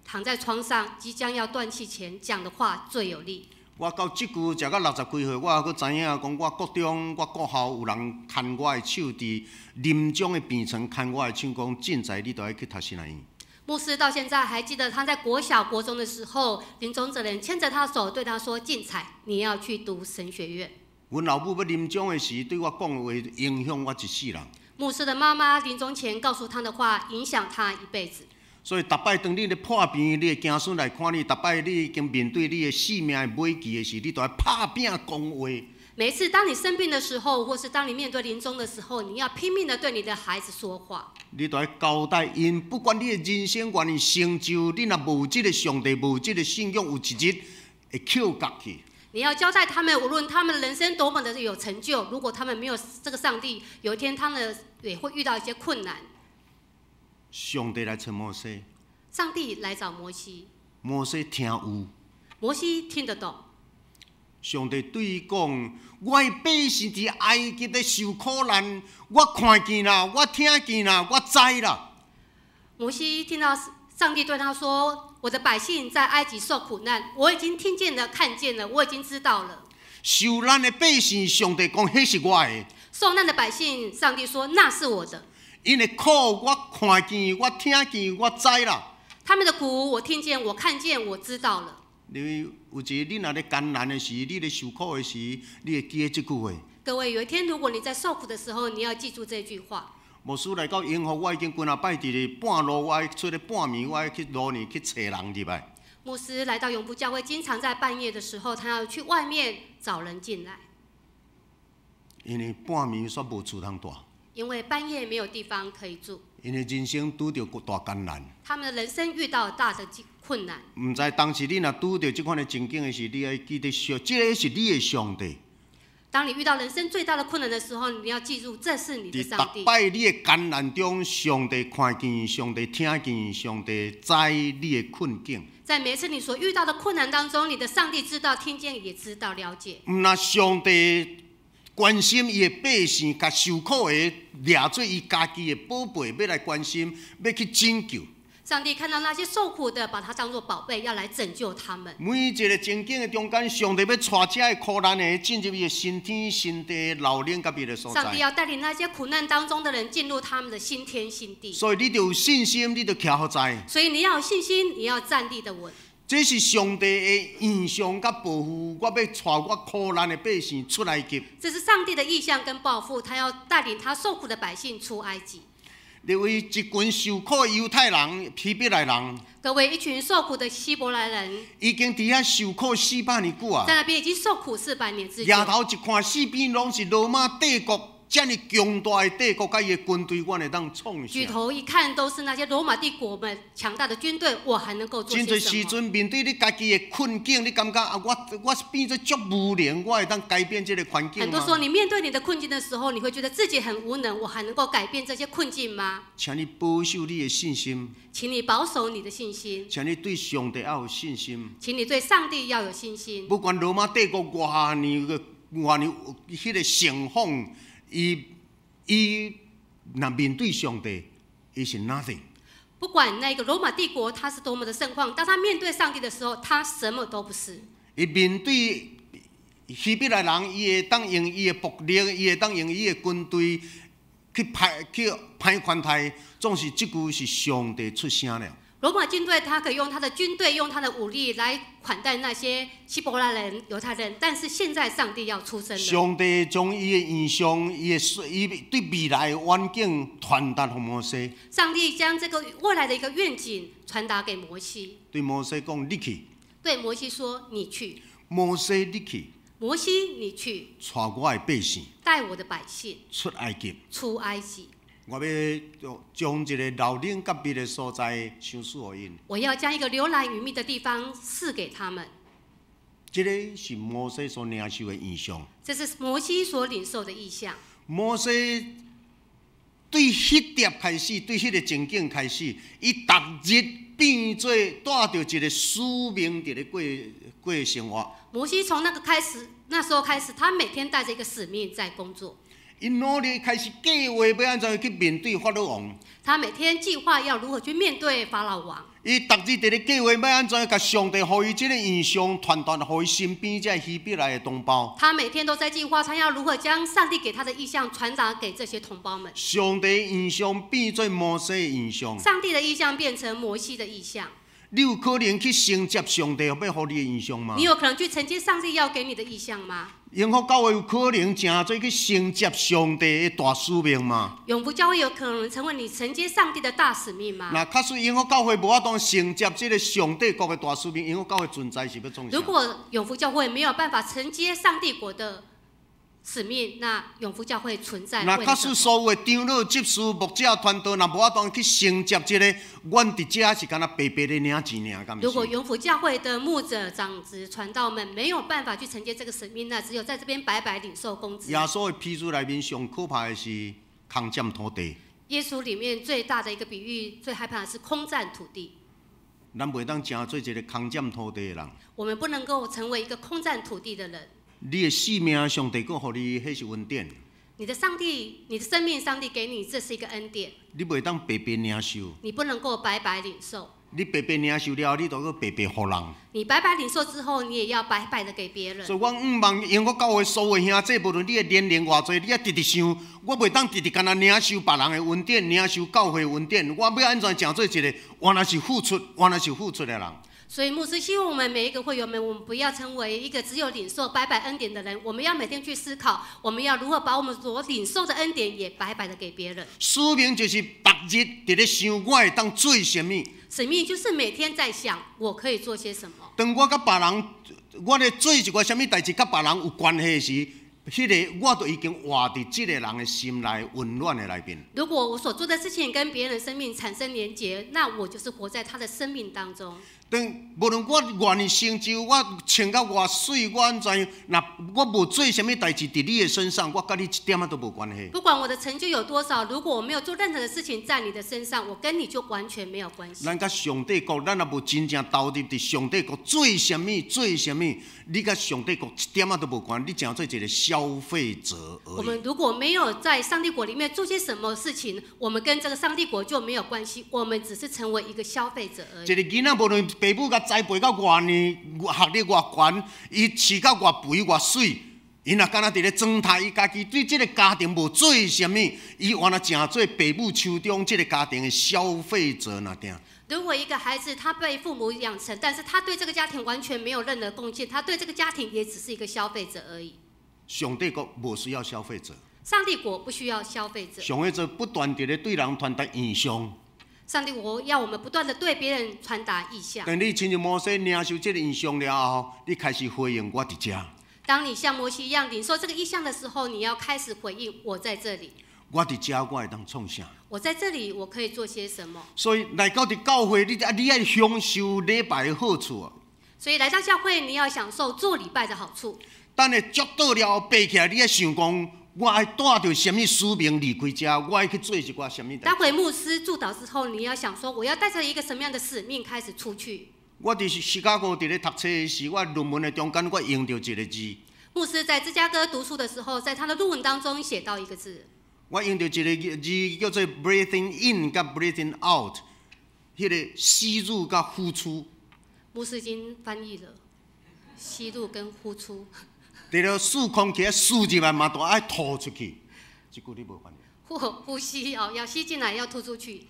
躺在床上，即將要斷氣前，講的話最有力。我到這久食到60幾歲，我猶閣知影講，我國中、我國校有人牽我的手，佇臨終的病床牽我的手，講進才你都愛去讀神學院。牧師到現在還記得他在國小、國中的時候，臨終者人牽着他手對他說：“進才，你要去讀神學院。” 阮老母欲臨終的時，對我講的話影響我一世人。牧師的媽媽臨終前告訴他的話，影響他一輩子。所以，逐擺當你咧破病，你的子孫來看你；逐擺你已經面對你的性命的尾期的時，你都愛拍拚講話。每次當你生病的時候，或是當你面對臨終的時候，你要拼命的對你的孩子說話。你都愛交代𪜶，不管你的人生願意成就，你若無這個上帝，無這個信仰，有一日會抾角去。你要交代他們，無論他們的人生多麼的有成就，如果他們沒有這個上帝，有一天他們也會遇到一些困難。上帝來揣摩西，上帝來找摩西，摩西聽有，摩西聽得懂。上帝對伊講：我的百姓佇埃及咧受苦難，我看見啦，我聽見啦，我知啦。摩西聽到上帝對他說：我的百姓在埃及受苦難，我已經聽見了、看見了，我已經知道了。受難的百姓，上帝講彼是我的。受難的百姓，上帝說那是我的。𪜶的苦我看見，我聽見，我知啦。他們的苦我聽見，我看見，我知道了。因為有一日你若咧艱難的時，你咧受苦的時，你會記得這句話。各位，有一天如果你在受苦的時候，你要記住這句話。牧師來到永福，我已經幾若擺佇咧半路，我愛出咧半暝，我愛去路呢去揣人入來。牧師來到永福教會，經常在半夜的時候，他要去外面找人進來。因為半暝煞無厝通蹛。因為半夜沒有地方可以住。𪜶的人生拄著大艱難。他們的人生遇到大的困難。毋知當時你若拄著這款的情景的時，你愛記得上，這個是你的上帝。當你遇到人生最大的困難的時候，你要記住，這是你的上帝。佇逐擺你的艱難中，上帝看見，上帝聽見，上帝知你的困境。在每一次你所遇到的困難當中，你的上帝知道、聽見、也知道、了解。毋若上帝關心伊的百姓，共受苦的掠做伊家己的寶貝，欲來關心，欲去拯救。上帝看到那些受苦的，把他當作寶貝，要來拯救他們。每一個情景的中間，上帝欲帶這个苦難的進入伊的新天新地、流奶佮蜜的所在。上帝要帶領那些苦難當中的人進入他們的新天新地。所以你著有信心，你著徛予在。所以你要有信心，你要站立得穩。這是上帝的異象佮抱負，我欲帶我苦難的百姓出埃及。這是上帝的異象跟抱負，他要帶領他受苦的百姓出埃及。各位一群受苦的猶太人、希伯來人，各位一群受苦的希伯來人，已經佇遐受苦四百年久啊！在那邊已經受苦四百年之久。抬頭一看，四邊攏是羅馬帝國遮爾強大的帝國，佮伊的軍隊，阮會當創啥？舉頭一看，都是那些羅馬帝國們強大的軍隊，我還能夠做些真濟時什麼？陣面對你家己的困境，你感覺啊，我變做足無能，我會當改變這個環境很多時候，嗎？你面對你的困境的時候，你會覺得自己很無能，我還能夠改變這些困境嗎？請你保守你的信心，請你保守你的信心，請你對上帝要有信心。請你對上帝要有信心。不管羅馬帝國偌爾个偌爾彼個盛況，伊伊若面對上帝，伊是 nothing。不管那個羅馬帝國它是多麼的盛況，當他面對上帝的時候，他什麼都不是。伊面對希伯來人，伊會當用伊的暴力，伊會當用伊的軍隊去歹款待，總是這句是上帝出聲了。羅馬軍隊，他可以用他的軍隊，用他的武力來款待那些希伯來人、猶太人，但是現在上帝要出聲了。上帝將伊的異象、伊的伊對未來的願景傳達予摩西。上帝將這個未來的一個願景傳達給摩西。對摩西講：“你去。” 對摩西說：“你去。” 摩西，你去。摩西，你去。帶我的百姓。帶我的百姓。出埃及。出埃及。我欲將一個流奶佮蜜的所在賞賜予𪜶。我要將一個流奶與蜜的地方賜給他們。這個是摩西所領受的異象。這是摩西所領受的異象。摩西對彼粒開始，對彼個情景開始，伊逐日變做帶著一個使命佇咧過過生活。摩西從那個開始，那時候開始，他每天帶著一個使命在工作。伊努力開始計劃欲按怎去面對法老王。他每天計劃要如何去面對法老王。伊逐日佇咧計劃欲按怎共上帝予伊這个異象傳達予伊身邊這希伯來的同胞。他每天都在計劃，他要如何將上帝給他的異象傳達給這些同胞們。上帝異象變做摩西的異象。上帝的異象變成摩西的異象。你有可能去承接上帝欲予你的異象嗎？你有可能去承接上帝要給你的異象嗎？永福教會有可能成做去承接上帝的大使命嗎？永福教會有可能成為你承接上帝的大使命嗎？若假使永福教會無法度承接這個上帝國的大使命，永福教會存在是欲創啥？如果永福教會沒有辦法承接上帝國的使命，那永福教會存在？若假使所有的長老、執事、牧者、傳道，若無法度去承接這個，阮佇遮是干焦白白咧領錢爾，敢毋是？如果永福教會的牧者、長執、傳道們沒有辦法去承接這個使命，那只有在這邊白白領受工資。耶穌的譬喻內面上可怕的是空佔土地。耶穌裡面最大的一個比喻，最害怕的是空佔土地。咱袂當成做一個空佔土地的人。我們不能夠成為一個空佔土地的人。你的生命，上帝閣予你，彼是恩典。你的上帝，你的生命，上帝給你，這是一個恩典。你袂當白白領受。你不能夠白白領受。你白白領受了，你就閣白白予人。你白白領受之後，你也要白白的給別人。所以，我向望永福教會所有兄弟，無論你的年齡偌濟，你愛直直想，我袂當直直干焦領受別人的恩典，領受教會恩典，我欲按怎成做一個原來是付出，原來是付出的人。所以牧師希望我們每一個會友們，我們不要成為一個只有領受白白恩典的人，我們要每天去思考，我們要如何把我們所領受的恩典也白白的給別人。使命就是逐日佇咧想，我會當做啥物。使命就是每天在想，我可以做些什麼。當我佮別人，我咧做一寡啥物代誌，佮別人有關係時，彼個我都已經活佇這個人的心內溫暖的內面。如果我所做的事情跟別人的生命產生連結，那我就是活在他的生命當中。當無論我偌爾成就，我穿甲偌媠，我按怎樣，若我無做啥物代誌佇你的身上，我佮你一點仔都無關係。不管我的成就有多少，如果我沒有做任何的事情在你的身上，我跟你就完全沒有關係。咱佮上帝國，咱若無真正投入佇上帝國做啥物，做啥物，你佮上帝國一點仔都無關，你淨做一個消費者而已。我們如果沒有在上帝國裡面做些什麼事情，我們跟這個上帝國就沒有關係，我們只是成為一個消費者而已。一個囡仔無論爸母共栽培到偌呢，學歷偌懸，伊飼到偌肥偌媠，伊若敢若佇咧裝態，伊家己對這個家庭無做啥物，伊原來成做爸母手中這個家庭的消費者爾定。如果一個孩子他被父母養成，但是他對這個家庭完全沒有任何貢獻，他對這個家庭也只是一個消費者而已。上帝國無需要消費者。上帝國不需要消費者。上帝國不斷佇咧對人傳達異象。上帝國要我們不斷的對別人傳達異象。當你親像摩西領受這個異象了後，你開始回應我佇遮。當你像摩西一樣領受這個異象的時候，你要開始回應我在這裡。我佇遮，我會當創啥？我在這裡，我可以做些什麼？所以來到佇教會，你愛享受禮拜的好處。所以來到教會，你要享受做禮拜的好處。等下祝禱了後，爬起來，你愛想講，我愛帶著啥物使命離開遮，我愛去做一寡啥物代誌。待會牧師祝禱之後，你要想說，我要帶著一個什麼樣的使命開始出去。我佇芝加哥佇咧讀冊時，我論文的中間，我用著一個字。牧師在芝加哥讀書的時候，在他的論文當中寫到一個字。我用著一個字叫做 breathing in 佮 breathing out，彼個吸入佮呼出。牧師已經翻譯了，吸入跟呼出。除了吸空氣，吸入來嘛，都愛吐出去。這句你無翻譯。呼吸哦，要吸進來，要吐出去。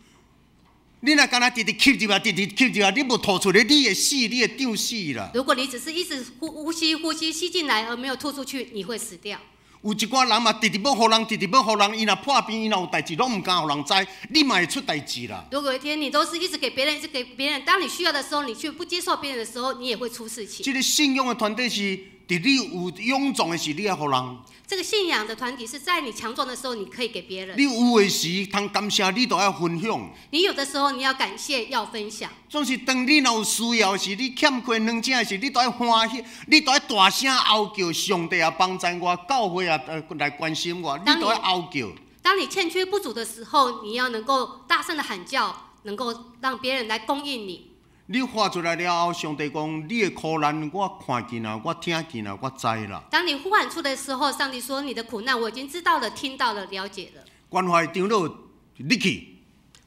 你若敢若直直吸入來，直直吸入來，你無吐出來，你會死，你會脹死啦。如果你只是一直呼吸吸進來而沒有吐出去，你會死掉。有一寡人嘛，直直欲予人，直直欲予人，伊若破病，伊若有代誌，攏毋敢予人知，你嘛會出代誌啦。如果有一天你都是一直給別人，一直給別人，當你需要的時候，你卻不接受別人的時候，你也會出事情。這個信仰的團體是，佇你有勇壯的時，你愛予人。這個信仰的團體是在你強壯的時候，你可以給別人。你有的時通感謝，你就愛分享。你有的時候你要感謝，要分享。總是當你若有需要時，你欠缺兩者時，你都愛歡喜，你都愛大聲嗷叫，上帝啊幫贊我，教會啊來關心我，你都愛嗷叫。當你欠缺不足的時候，你要能夠大聲的喊叫，能夠讓別人來供應你。你發出來了後，上帝講你的苦難我看見啦，我聽見啦，我知啦。當你呼喊出的時候，上帝說你的苦難我已經知道了、聽到了、了解了。關懷長老，你去。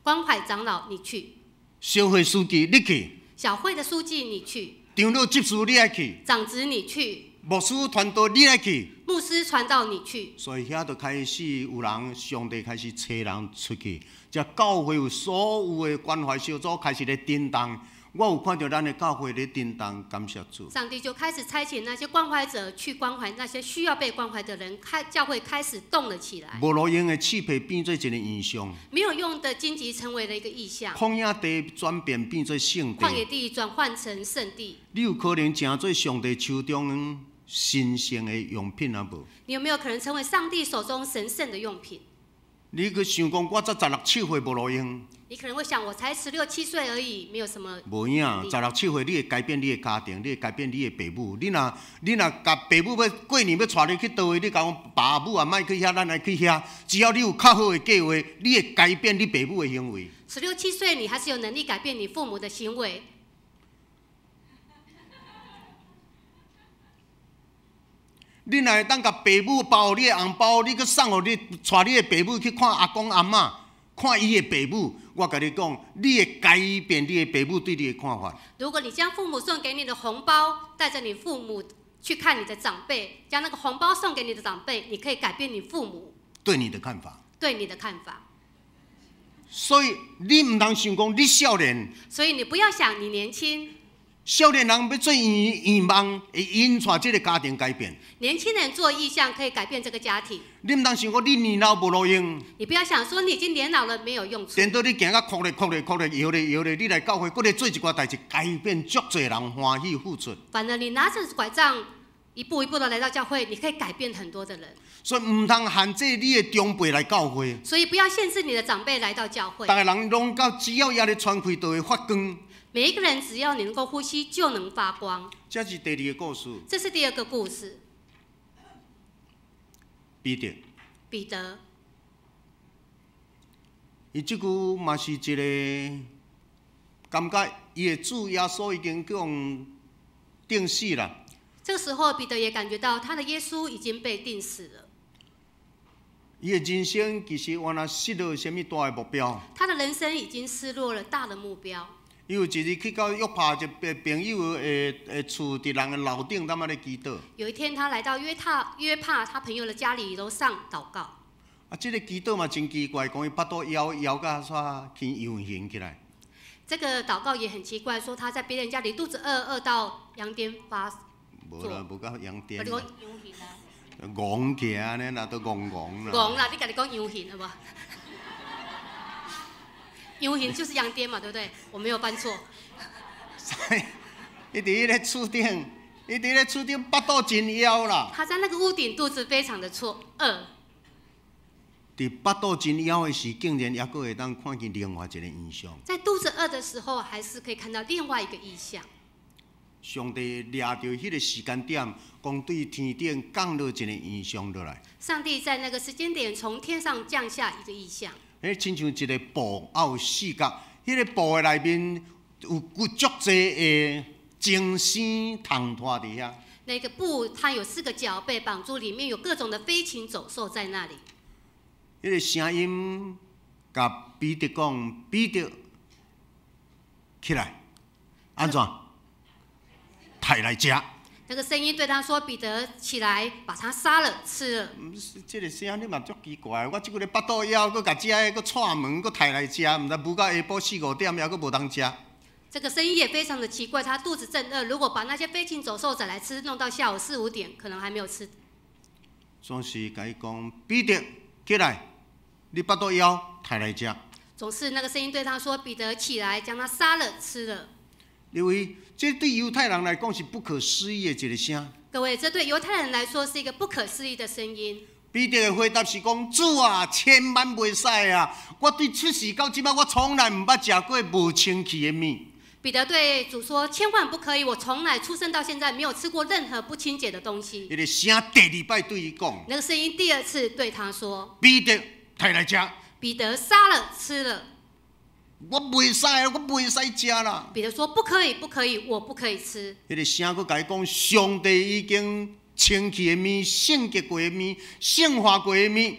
關懷長老，你去。小會書記，你去。小會的書記，你去。長老執事，你愛去。長執，你去。牧師傳道，你愛去。牧師傳道，你去。所以遐就開始有人，上帝開始差人出去，這教會有所有的關懷小組開始咧震動。我有看著咱的教會咧震動，感謝主。上帝就開始差遣那些關懷者去關懷那些需要被關懷的人，教會開始動了起來。無路用的刺皮變做一個異象。沒有用的荊棘成為了一個異象。曠野地轉變變做聖地。曠野地轉換成聖地。你有可能成做上帝手中神聖的用品啊無？你有沒有可能成為上帝手中神聖的用品？你去想講，我才十六七歲無路用。你可能會想，我才十六七歲而已，沒有什麼。無影，十六七歲你會改變你的家庭，你會改變你的爸母。你若共爸母欲過年欲帶你去佗位，你共講爸母啊，莫去遐，咱來去遐。只要你有較好的計劃，你會改變你爸母的行為。十六七歲，你還是有能力改變你父母的行為。你若會當共爸母包予你的紅包，你閣送予你，帶你的爸母去看阿公阿嬤，看伊的爸母，我共你講，你會改變你的爸母對你的看法。如果你將父母送給你的紅包，帶著你父母去看你的長輩，將那個紅包送給你的長輩，你可以改變你父母對你的看法。對你的看法。所以你毋通想講你少年。所以你不要想你年輕。少年人欲做異夢，會引帶這个家庭改變。年輕人做異象可以改變這個家庭。你毋通想講你年老無路用。你不要想說你已經年老了沒有用處。顛倒你行甲哭咧哭咧哭咧搖咧搖咧，你來教會，閣咧做一寡代誌，改變足濟人歡喜付出。反而你拿着拐杖，一步一步的來到教會，你可以改變很多的人。所以毋通限制你的長輩來教會。所以不要限制你的長輩來到教會。逐个人攏到只要伊咧喘氣，就會發光。每一個人只要你能夠呼吸，就能發光。這是第二個故事。這是第二個故事。彼得。彼得。伊這句嘛是一个感覺，伊的主耶穌已經叫予釘死啦。這個時候，彼得也感覺到他的耶穌已經被釘死了。伊的人生其實原來失落啥物大的目標。他的人生已經失落了大的目標。伊有一日去到約帕一个朋友的厝，佇人的樓頂踮仔咧祈禱。有一天，他來到約帕他朋友的家裡樓上禱告。啊，這个祈禱嘛真奇怪，講伊腹肚枵枵甲煞起羊形起來。這個禱告也很奇怪，說他在別人家裡肚子餓，餓到羊癲發作。無啦，無到羊癲。你講羊形啊？戇起按呢啦，都戇戇啦。戇啦，你家己講羊形好無？羊形就是羊癲嘛，對不對？我沒有犯錯。伊佇彼个厝頂腹肚真枵啦。他在那個屋頂，肚子非常的錯餓。佇腹肚真枵的時，竟然猶閣會當看見另外一個異象。在肚子餓的時候，還是可以看到另外一個異象。上帝掠著彼个時間點，講對天頂降落一个異象落來。上帝在那個時間點從天上降下一個異象。彼親像一个布，啊有四角，彼个布的內面有足濟的精星蟲拖佇遐。那個布它有四個角被綁住，裡面有各種的飛禽走獸在那裡。彼个聲音共彼得講：彼得起來，按怎？刣來食。那個聲音對他說：彼得起來，把他殺了吃了。毋是，這个聲你嘛足奇怪，我這久咧腹肚枵，閣共這个閣串門，閣刣來食，毋知舞到下晡四五點，猶閣無通食。這個聲音也非常的奇怪，他肚子正餓，如果把那些飛禽走獸宰來吃，弄到下午四五點，可能還沒有吃。總是共伊講：彼得起來，你腹肚枵，刣來食。總是那個聲音對他說：彼得起來，將他殺了吃了。因為這對猶太人來講是不可思議的一个聲。各位，這對猶太人來說是一個不可思議的聲音。彼得的回答是講：主啊，千萬袂使啊！我對出世到這擺，我從來毋捌食過無清氣的物。彼得對主說：千萬不可以！我從來出生到現在，沒有吃過任何不清潔的東西。彼个聲第二擺對伊講。那個聲音第二次對他說：彼得，刣來食。彼得殺了吃了。我袂使，我袂使食啦。彼得說：不可以，不可以，我不可以吃。彼个聲閣共伊講，上帝已經清氣的物、聖潔過的物、聖化過的物，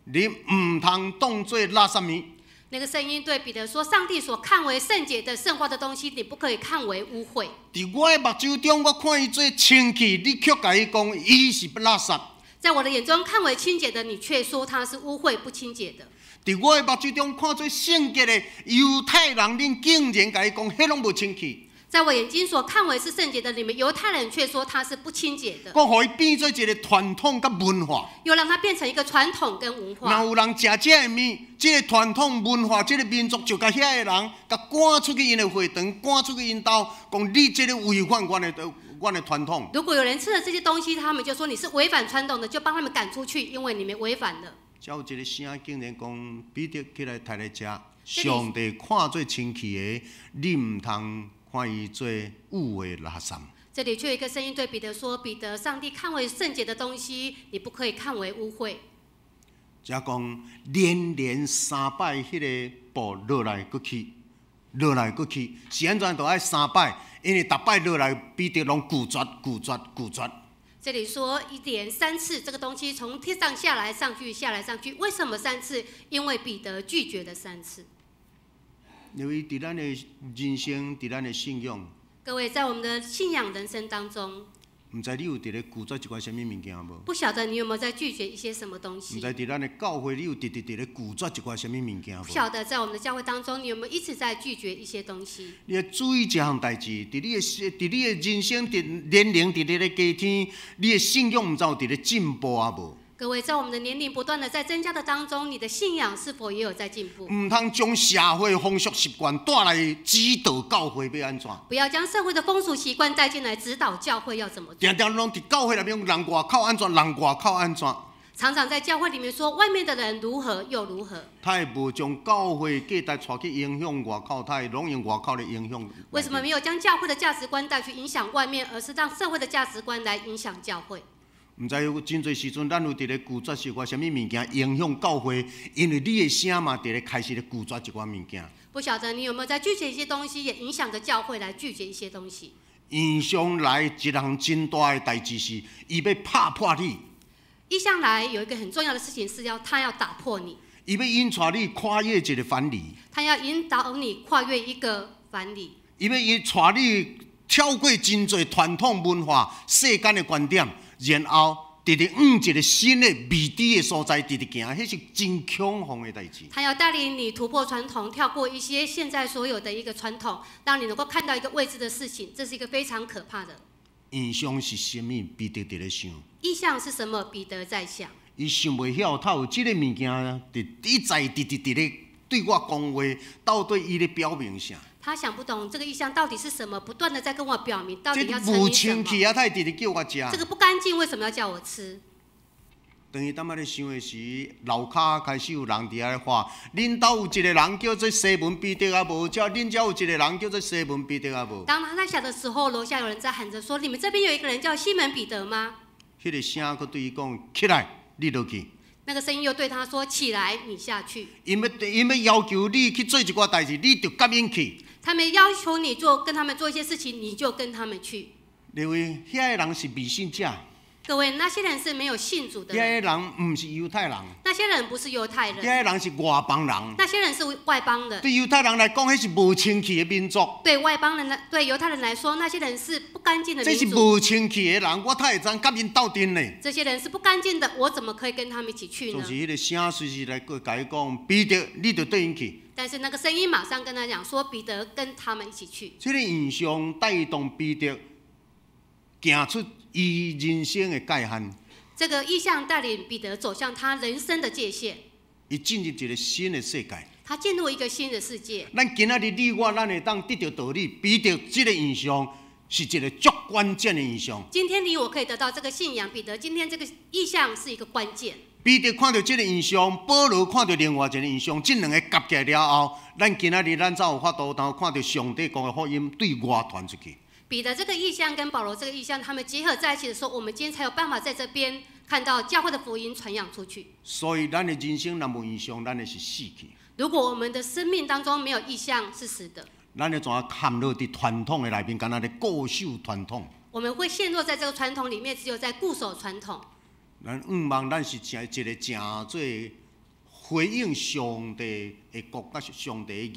你毋通當做垃圾物。那個聲音對彼得說：上帝所看為聖潔的、聖化的東西，你不可以看為污穢。佇我的目睭中，我看伊做清氣，你卻共伊講伊是垃圾。在我的眼中看為清潔的，你卻說它是污穢不清潔的。佇我的目睭中看做聖潔的猶太人，恁竟然共伊講，彼攏無清氣。在我眼睛所看為是聖潔的，你們猶太人卻說它是不清潔的。閣予伊變做一个傳統佮文化。又讓它變成一個傳統跟文化。若有人食這个物，這个傳統文化，這个民族就共遐个人，共趕出去𪜶的會堂，趕出去𪜶兜，講你這个違反阮的傳統。如果有人吃了這些東西，他們就說你是違反傳統的，就幫他們趕出去，因為你們違反了。才有一个聲竟然講，彼得起來刣來食，上帝看做清氣的，你毋通看伊做污穢垃圾。這裡卻有一個聲音對彼得說：彼得，上帝看為聖潔的東西，你不可以看為污穢。才講連連三擺，彼个布落來閣起，落來閣起，是按怎都愛三擺？因為逐擺落來，彼得攏拒絕、拒絕、拒絕。這裡說一連三次，這個東西從天上下來、上去、下來、上去，為什麼三次？因為彼得拒絕了三次。因為佇咱的人生，佇咱的信仰，各位在我們的信仰人生當中，毋知你有佇咧拒絕一寡啥物物件無？不曉得你有沒有在拒絕一些什麼東毋西？知佇咱的教會，你有直直佇咧拒絕一寡啥物物件無？不曉得在我們的教會當中，你有沒有一直在拒絕一些東西？你愛注意一項代誌，佇你的人生佇年齡佇咧加添，你的信仰毋知有佇咧進步啊無？各位，在我們的年齡不斷的在增加的當中，你的信仰是否也有在進步？毋通將社會風俗習慣帶來指導教會欲按怎？不要將社會的風俗習慣帶進來指導教會要怎麼做。定定攏佇教會內面，人外口按怎，人外口按怎？常常在教會裡面說外面的人如何又如何。他會無將教會價值帶去影響外口，他會攏用外口來影響。為什麼沒有將教會的價值觀帶去影響外面，而是讓社會的價值觀來影響教會？毋知有真濟時陣，咱有佇咧拒絕一寡啥物物件影響教會，因為你的聲嘛佇咧開始咧拒絕一寡物件。不曉得你有沒有在拒絕一些東西，也影響着教會來拒絕一些東西。異象來一項真大的代誌是，伊欲拍破你。異象來有一個很重要的事情是要他要打破你。伊欲引帶你跨越一個藩籬。他要引導你跨越一個藩籬。伊欲引帶你跳過真濟傳統文化、世間的觀點，然後直直往一個新的未知的所在直直行，彼是真恐慌的代誌。他要帶領你突破傳統，跳過一些現在所有的一個傳統，讓你能夠看到一個未知的事情，這是一個非常可怕的。異象是啥物？彼得佇咧想。異象是什麼？彼得在想。伊想袂曉，他有這个物件，佇一再直直佇咧對我講話，到底伊咧表明啥？他想不懂這個異象到底是什麼，不斷的在跟我表明到底要這無成什麼。清氣啊，他會直直叫我食。這個不乾淨，為什麼要叫我吃？當伊當仔咧想的時，樓跤開始有人佇遐咧喊：恁兜有一個人叫做西門彼得啊無？遮恁遮有一個人叫做西門彼得啊無？當他在想的時候，樓下有人在喊着說：你們這邊有一個人叫西門彼得嗎？彼個聲閣對伊講：起來，你落去。那個聲音又對他說：起來，你下去。𪜶欲要求你去做一寡代誌，你就佮𪜶去。他們要求你做，跟他們做一些事情，你就跟他們去。各位，遐個人是未信者。各位，那些人是沒有信主的人。遐個人毋是猶太人。那些人不是猶太人。遐個人是外邦人。那些人是外邦人。對猶太人來講，彼是無清氣的民族。對外邦人來，對猶太人來說，那些人是不乾淨的民族。這是無清氣的人，我哪會當佮𪜶鬥陣呢？這些人是不乾淨的，我怎麼可以跟他們一起去呢？總是彼個聲隨時來共伊講，彼得，你就綴𪜶去。但是那個聲音馬上跟他講說，彼得跟他們一起去。這個異象帶動彼得行出伊人生的界限。這個異象帶領彼得走向他人生的界限。伊進入一個新的世界。他進入一個新的世界。咱今仔日你我，咱會當得著道理。彼得這個異象是一個足關鍵的異象。今天你我可以得到這個信仰，彼得今天這個異象是一個關鍵。彼得看著這個異象，保羅看著另外一個異象，這兩个夾起來了後，咱今仔日咱才有法度通看著上帝國的福音對外傳出去。彼得這個異象跟保羅這個異象，他們結合在一起的時候，我們今天才有辦法在這邊看到教會的福音傳揚出去。所以，咱的人生若無異象，咱的是死去。如果我們的生命當中沒有異象，是死的。咱會怎樣陷落佇傳統的內面，敢若咧固守傳統。我們會陷落在這個傳統裡面，只有在固守傳統。咱向望，咱是誠一個誠做回應上帝的國，佮上帝的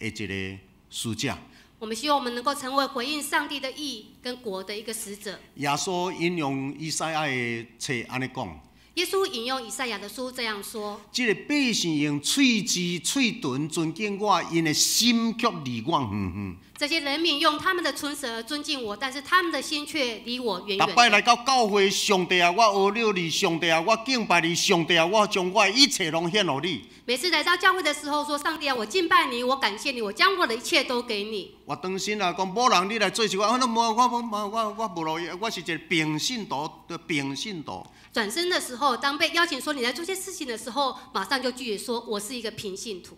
義的一個使者。我們希望我們能夠成為回應上帝的義跟國的一個使者。耶穌引用以賽亞的冊按呢講。耶穌引用以賽亞的書這樣說：這个百姓用喙舌、喙唇尊敬我，𪜶的心卻離我遠遠。這些人民用他們的唇舌尊敬我，但是他們的心卻離我遠遠。逐擺來到教會，上帝啊，我阿了你；上帝啊，我敬拜你；上帝啊，我將我的一切攏獻予你。每次來到教會的時候，說上帝啊，我敬拜你，我感謝你，我將我的一切都給你。我當時啊，講某人你來做一寡，我無我無我我無路用，我是一個平信徒，平信徒。轉身的時候，當被邀請說你來做些事情的時候，馬上就拒絕說，我是一個平信徒。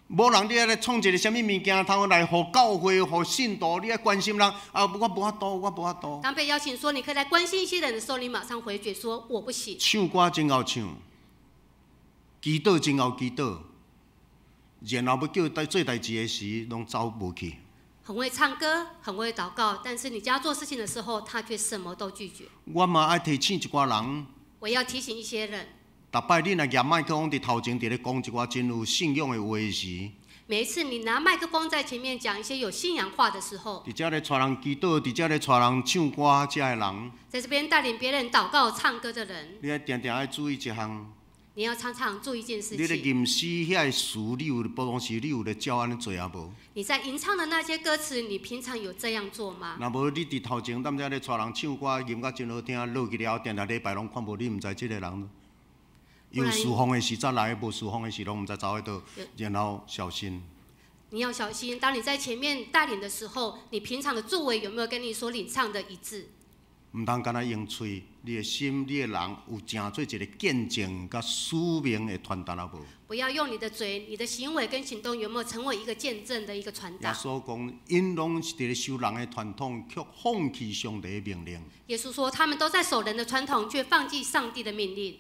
某人你愛來創一个啥物物件，通來予教會、予信徒，你愛關心人啊？我無法度，我無法度。當被邀請說你可以來關心一些人的時候，你馬上回絕說我不行。唱歌真𠢕唱，祈禱真𠢕祈禱，然後欲叫伊做代誌的時，攏走無去。很會唱歌，很會禱告，但是你叫他做事情的時候，他卻什麼都拒絕。我嘛愛提醒一寡人。我要提醒一些人。逐擺你若舉麥克風佇頭前佇咧講一寡真有信仰的話時，每一次你拿麥克風在前面講一些有信仰話的時候，佇遮咧帶人祈禱，佇遮咧帶人唱歌，遮的人，在這邊帶領別人禱告、唱歌的人，你愛定定愛注意一項。你要常常注意一件事你咧情。吟詩遐个詞，你有平常時你有咧照按呢做抑無？你在吟唱的那些歌詞，你平常有這樣做嗎？若無你佇頭前踮遮咧帶人唱歌，吟甲真好聽，落去了後，定定禮拜攏看無你，毋知這个人有事奉的時才來，無事奉的時攏毋知走去佗，然後小心。你要小心，當你在前面帶領的時候，你平常的作為有沒有跟你所領唱的一致？毋通干焦用喙，你的心、你的人有成做一个見證佮使命的傳達抑無？不要用你的嘴、你的行為跟行動有沒有成為一個見證的一個傳耶達？穌講，𪜶攏是佇咧守人的傳統，卻放棄上帝的命令。耶穌說，他們都在守人的傳統，卻放棄上帝的命令。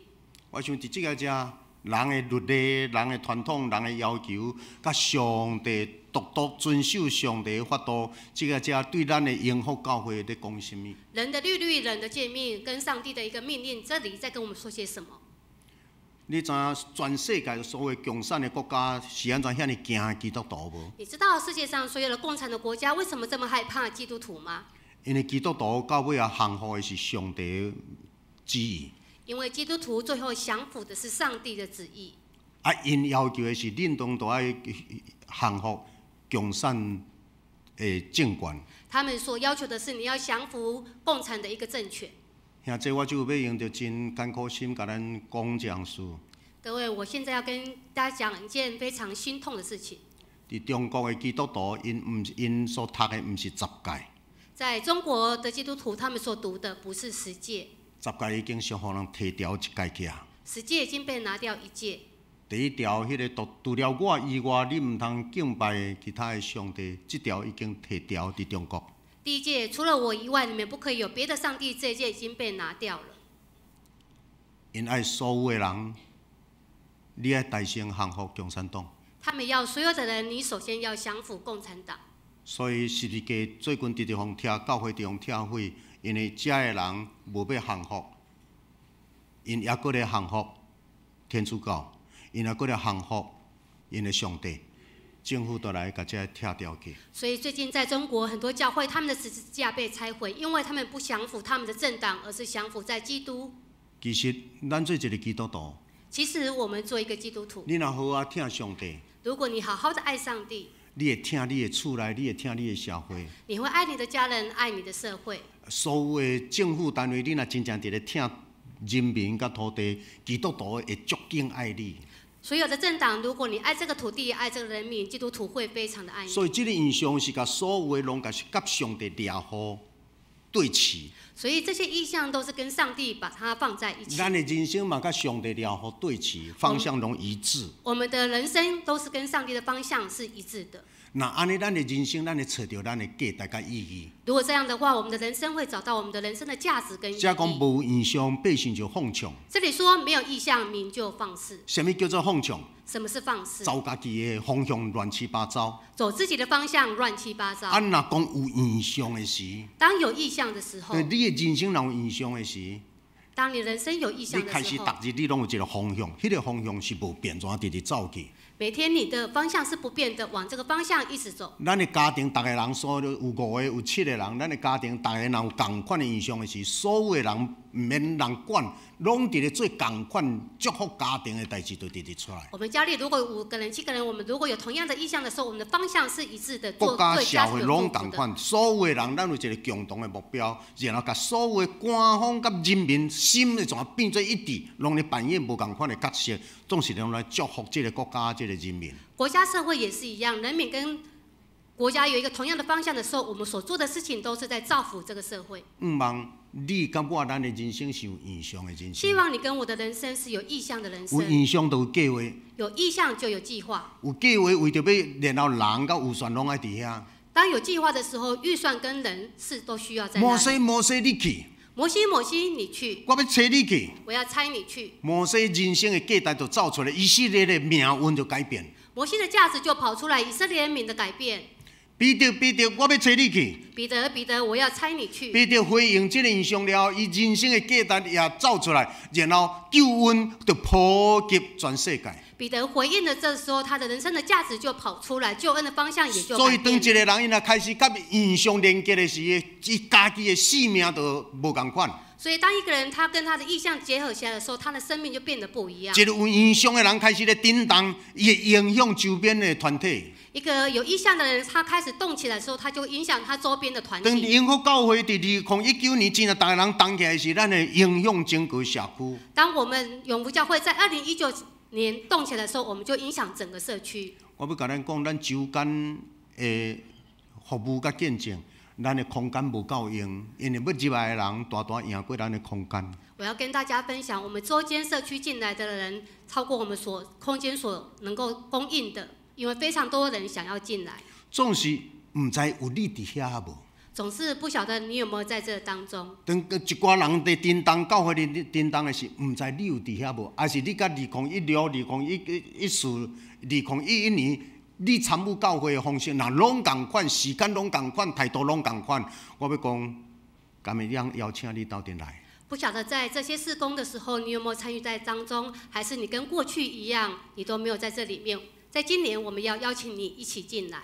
我想佇這个遮，人的律例、人的傳統、人的要求，佮上帝獨獨遵守上帝的法度，這个遮對咱的榮福教會咧講啥物？人的律例、人的誡命跟上帝的一個命令，這裡在跟我們說些什麼？你知影全世界所有共產的國家是按怎遐爾驚基督徒無？你知道世界上所有的共產的國家為什麼這麼害怕基督徒嗎？因為基督徒到尾仔降服的是上帝的旨意。因為基督徒最後降服的是上帝的旨意。啊，𪜶要求的是恁攏都愛降服共產的政權。他們所要求的是你要降服共產的一個政權。兄弟，我就欲用著真艱苦心共咱講這項事。各位，我現在要跟大家講一件非常心痛的事情。佇中國的基督徒，𪜶毋是𪜶所讀的毋是十誡。在中國的基督徒，他們所讀的不是十誡。十誡已經是予人提掉一誡去啊。十誡已經被拿掉一誡。第一條，彼个除了我以外，你毋通敬拜其他的上帝。這條已經提掉佇中國。第一誡，除了我以外，你們不可以有別的上帝。這一誡已經被拿掉了。𪜶愛所有的人，你愛代先降服共產黨。他們要所有的人，你首先要降服共產黨。所以十字架最近直直予拆，教會直予拆毀，因為遮的人無欲降服，𪜶猶閣咧降服天主教，𪜶猶閣咧降服𪜶的上帝，政府都來共這拆掉去。所以最近在中國很多教會，他們的十字架被拆毀，因為他們不降服他們的政黨，而是降服在基督。其實咱做一個基督徒，其實我們做一個基督徒，你若好好疼上帝，如果你好好的愛上帝，你會疼你的厝內，你會疼你的社會。你會愛你的家人，愛你的社會。所有的政府單位，你若真正佇咧疼人民佮土地，基督徒會足敬愛你。所有的政黨，如果你愛這個土地，愛這個人民，基督徒會非常的愛你。所以這個異象是共所有的攏共是佮上帝掠予對齊。所以這些異象都是跟上帝把它放在一起。咱的人生嘛，佮上帝掠予對齊，方向攏一致。我們的人生都是跟上帝的方向是一致的。若按呢，咱的人生，咱會揣著咱的價值佮意義。如果這樣的話，我們的人生會找到我們的人生的價值跟意義。這講無異象，百姓就放縱。這裡說沒有異象，民就放肆。啥物叫做放縱？什麼是放肆？走家己的方向，亂七八糟。走自己的方向，亂七八糟。啊，若講有異象的時，當有異象的時候，對你的人生若有異象的時，當你人生有異象的時候，你開始逐日你攏有一個方向，彼個方向是無變，怎直直走去。每天你的方向是不變的，往這個方向一直走。咱的家庭，逐个人所有有五個、有七個人，咱的家庭逐个人有仝款的異象的時，所有的人毋免人管，攏佇咧做仝款祝福家庭的代誌，就直直出來。我們家裡如果有五個人、七個人，我們如果有同樣的異象的時候，我們的方向是一致的。國家社會攏仝款，所有的人，咱有一個共同的目標，然後共所有的官方佮人民心會怎變做一致，攏咧扮演無仝款的角色，總是攏來祝福這個國家、這個人民。國家社會也是一樣，人民跟國家有一個同樣的方向的時候，我們所做的事情都是在造福這個社會。毋望你佮我，咱的人生是有異象的人生。希望你跟我的人生是有異象的人生。有異象就有計劃。有異象就有計劃。有計劃為著欲，然後人佮預算攏愛佇遐。當有計劃的時候，預算跟人事都需要在那裡。摩西，摩西，你去。摩西，摩西，你去。我欲差你去。我要差你去。摩西人生的價值就走出來，以色列的命運就改變。摩西的價值就跑出來，以色列人民的改變。彼得，彼得，我欲差你去。彼得，彼得，我要差你去。彼得回應這个異象了後，伊人生的價值也走出來，然後救恩就普及全世界。彼得回應了，這時候他的人生的價值就跑出來，救恩的方向也就所以，改變當一個人伊若開始佮異象連結的時，伊家己的性命就無仝款。所以，當一個人他跟他的異象結合起來的時候，他的生命就變得不一樣。一個有異象的人開始咧震動，伊會影響周邊的團體。一個有異象的人，他開始動起來的時候，他就影響他周邊的團當體。永福教會佇2019年真正逐个人動起來時，咱會影響整個社區。當我們永福教會在2019年動起來的時候，我們就影響整個社區。我欲共咱講，咱周間的服務佮見證，咱的空間無夠用，因為欲入來的人大大贏過咱的空間。我要跟大家分享，我們周間社區進來的人超過我們所空間所能夠供應的，因為非常多人想要進來。總是毋知有你佇遐無？總是不曉得你有沒有在這當中。當一寡人佇叮當教會佇叮當的時，毋知你有佇遐無？還是你佮2016、2014、2011年，你參與教會的方式，若攏仝款，時間攏仝款，態度攏仝款，我欲講，敢會當邀請你鬥陣來。不曉得在這些事工的時候，你有沒有參與在當中？還是你跟過去一樣，你都沒有在這裡面？在今年，我們要邀請你一起進來。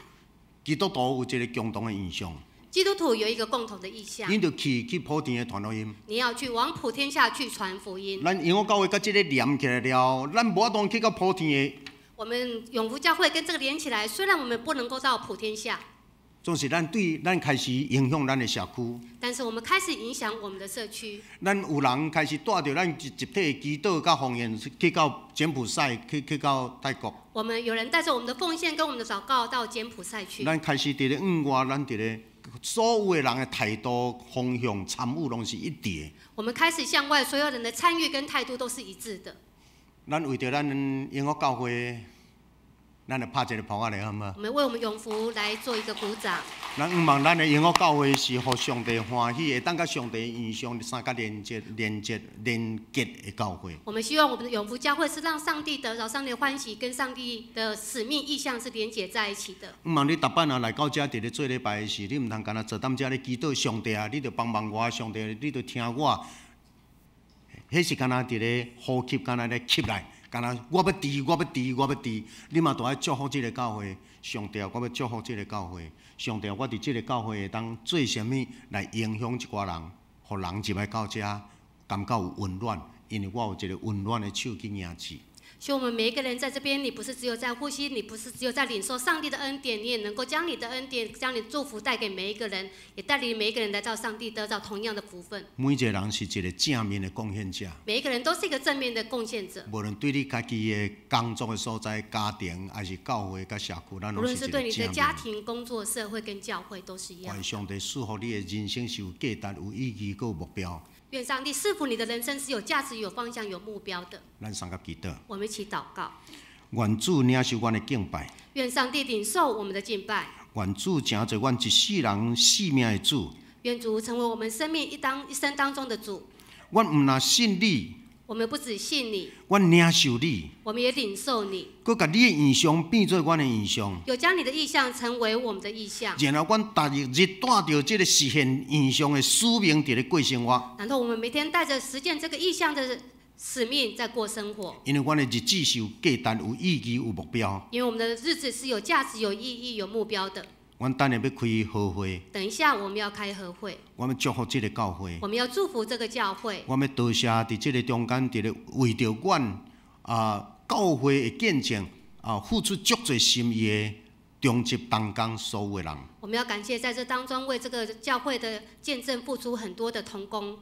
基督徒有一個共同的異象。基督徒有一個共同的異象。你著去普天的傳福音。你要去往普天下去傳福音。咱永福教會佮這個連起來了，咱無法度去到普天的。我們永福教會跟這個連起來，雖然我們不能夠到普天下，總是咱對咱開始影響咱的社區。但是我們開始影響我們的社區。咱有人開始帶著咱集體的祈禱佮奉獻去到柬埔寨，去到泰國。我們有人帶著我們的奉獻跟我們的禱告到柬埔寨去。咱開始佇咧向外，咱佇咧所有的人的態度、方向、參與攏是一致的。我們開始向外，所有人的參與跟態度都是一致的。咱為著咱永福教會，咱來拍一個噗仔咧，好毋好？我們為我們永福來做一個鼓掌。咱向望咱的永福教會是予上帝歡喜，會當佮上帝異象三角連接、連接、連結的教會。我們希望我們的永福教會是讓上帝得著上帝歡喜，跟上帝的使命異象是連結在一起的。向望你逐擺若來到遮佇咧做禮拜的時，你毋通干焦坐踮遮咧祈禱上帝啊，你著幫忙我，上帝，你著聽我。彼是干焦佇咧呼吸，干焦咧吸來，干焦我欲治，我欲治，我欲治。你嘛著愛祝福這个教會，上帝，我欲祝福這个教會，上帝，我佇這个教會會當做啥物來影響一寡人，予人入來到遮，感覺有溫暖，因為我有一个溫暖的手去迎接。希望我們每一個人在這邊，你不是只有在呼吸，你不是只有在領受上帝的恩典，你也能夠將你的恩典、將你的祝福帶給每一個人，也帶領每一個人來到上帝，得到同樣的福分。每一個人是一個正面的貢獻者。每一個人都是一個正面的貢獻者。無論對你家己的工作的所在、家庭，還是教會、佮社區，咱無論是對你的家攏是一個正面。庭、工作、社會跟教會都是一樣。願上帝賜予你的人生是有價值、有意義、閣有目標。願上帝賜福你的人生是有價值、有方向、有目標的。咱相佮祈禱。我們一起禱告。願主領受阮的敬拜。願上帝領受我們的敬拜。願主成做阮一世人性命的主。願主成為我們生命一生當中的主。阮毋但信你。我們不只信你。阮領受你。我們也領受你。閣共你的異象變做阮的異象。有將你的異象成為我們的異象。然後阮逐日日帶著這个實現異象的使命佇咧過生活。然後我們每天帶著實踐這個異象的使命在過生活。因為阮的日子是有價值、有意義、有目標。因為我們的日子是有價值、有意義、有目標的。阮等下欲開和會。等一下，我們要開和會。我欲祝福這个教會。我們要祝福這個教會。我欲多謝佇這个中間，佇咧為著阮教會的見證付出足濟心意的中執同工所有的人。我們要感謝在這當中為這個教會的見證付出很多的同工。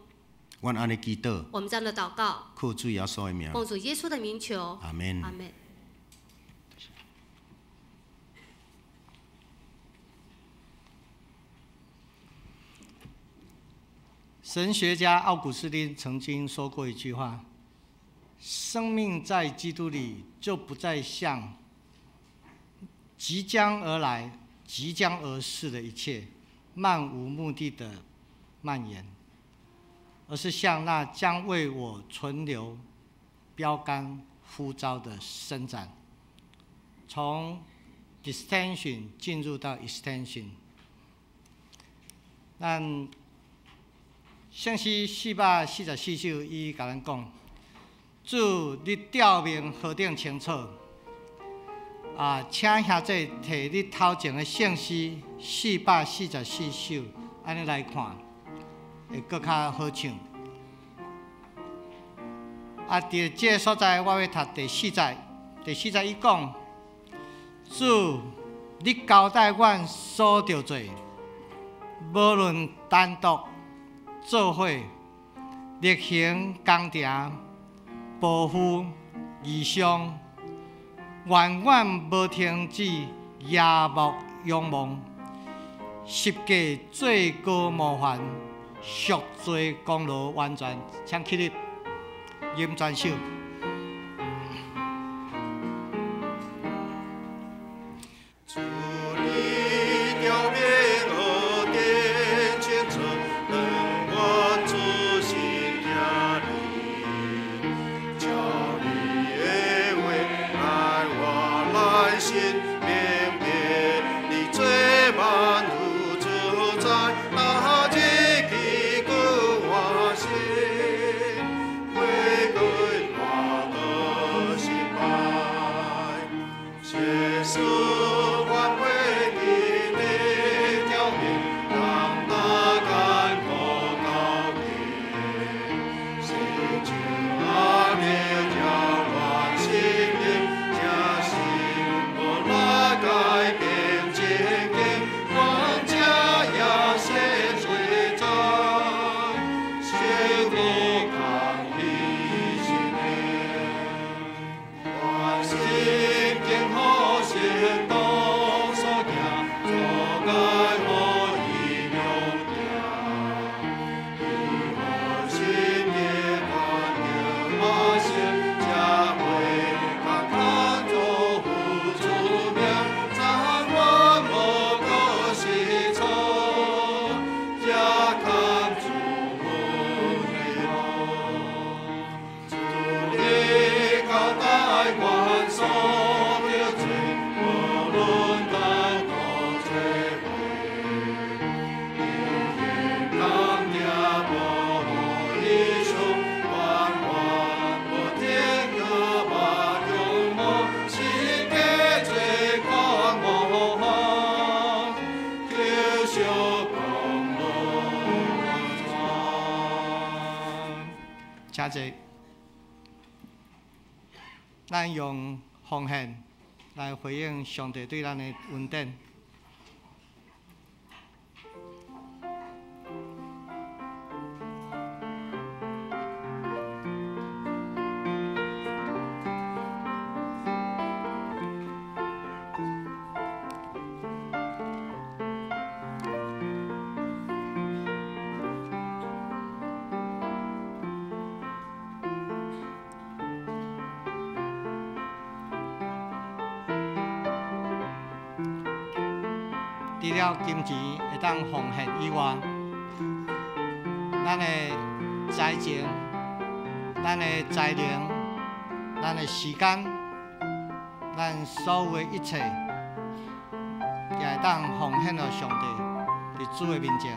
阮按呢祈禱。我們這樣的禱告。靠主耶穌的名。奉主耶穌的名求。阿們。阿們。神學家奧古斯丁曾經說過一句話：“生命在基督裡就不再像即將而來、即將而逝的一切漫無目的的蔓延，而是像那將為我存留標杆呼召的伸展，從 distension 進入到 extension。咱聖詩444首，伊共咱講：主，你照明何等清楚！啊，請兄弟提你頭前的聖詩四百四十四首，按呢來看，會閣較好唱。啊，佇這个所在，我欲讀第四節。第四節伊講：主，你交代阮所著做，無論單獨做伙，力行工程，保護異象，遠遠無停止，夜幕仰望，十架最高模範，贖罪功勞完全，請起立，吟全首。主你照明何等清楚，當我仔細聽你，照你的話來我內心明白，你做萬有主宰，那日期閣換新，過去大多失敗，耶穌願袂記得照明，人若艱苦交近，世上壓力擾亂心靈，這是無力改變情景，願這耶穌隨在，勝過空虛心靈。願聖經好神道所行，阻礙予伊勇行。伊予心的環境馬上，才袂空空做付出名，怎願無閣是錯，才堪祝福的路。主你交代阮所著做，無論單獨做伙，力行工程無異象，遠遠無停卻目仰望，十架最高模範，求惜功勞完全。請坐。咱用奉獻來回應上帝對咱的恩典。除了金錢會當奉獻以外，咱的才情、咱的才能、咱的時間、咱所有的一切，也會當奉獻予上帝，佇主的面前。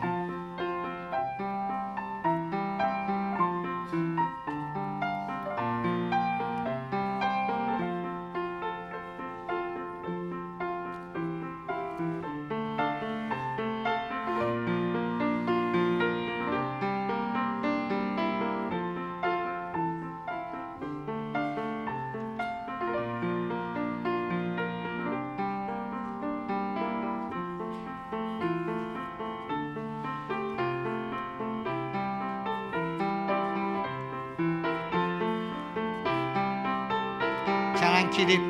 請咱起立。主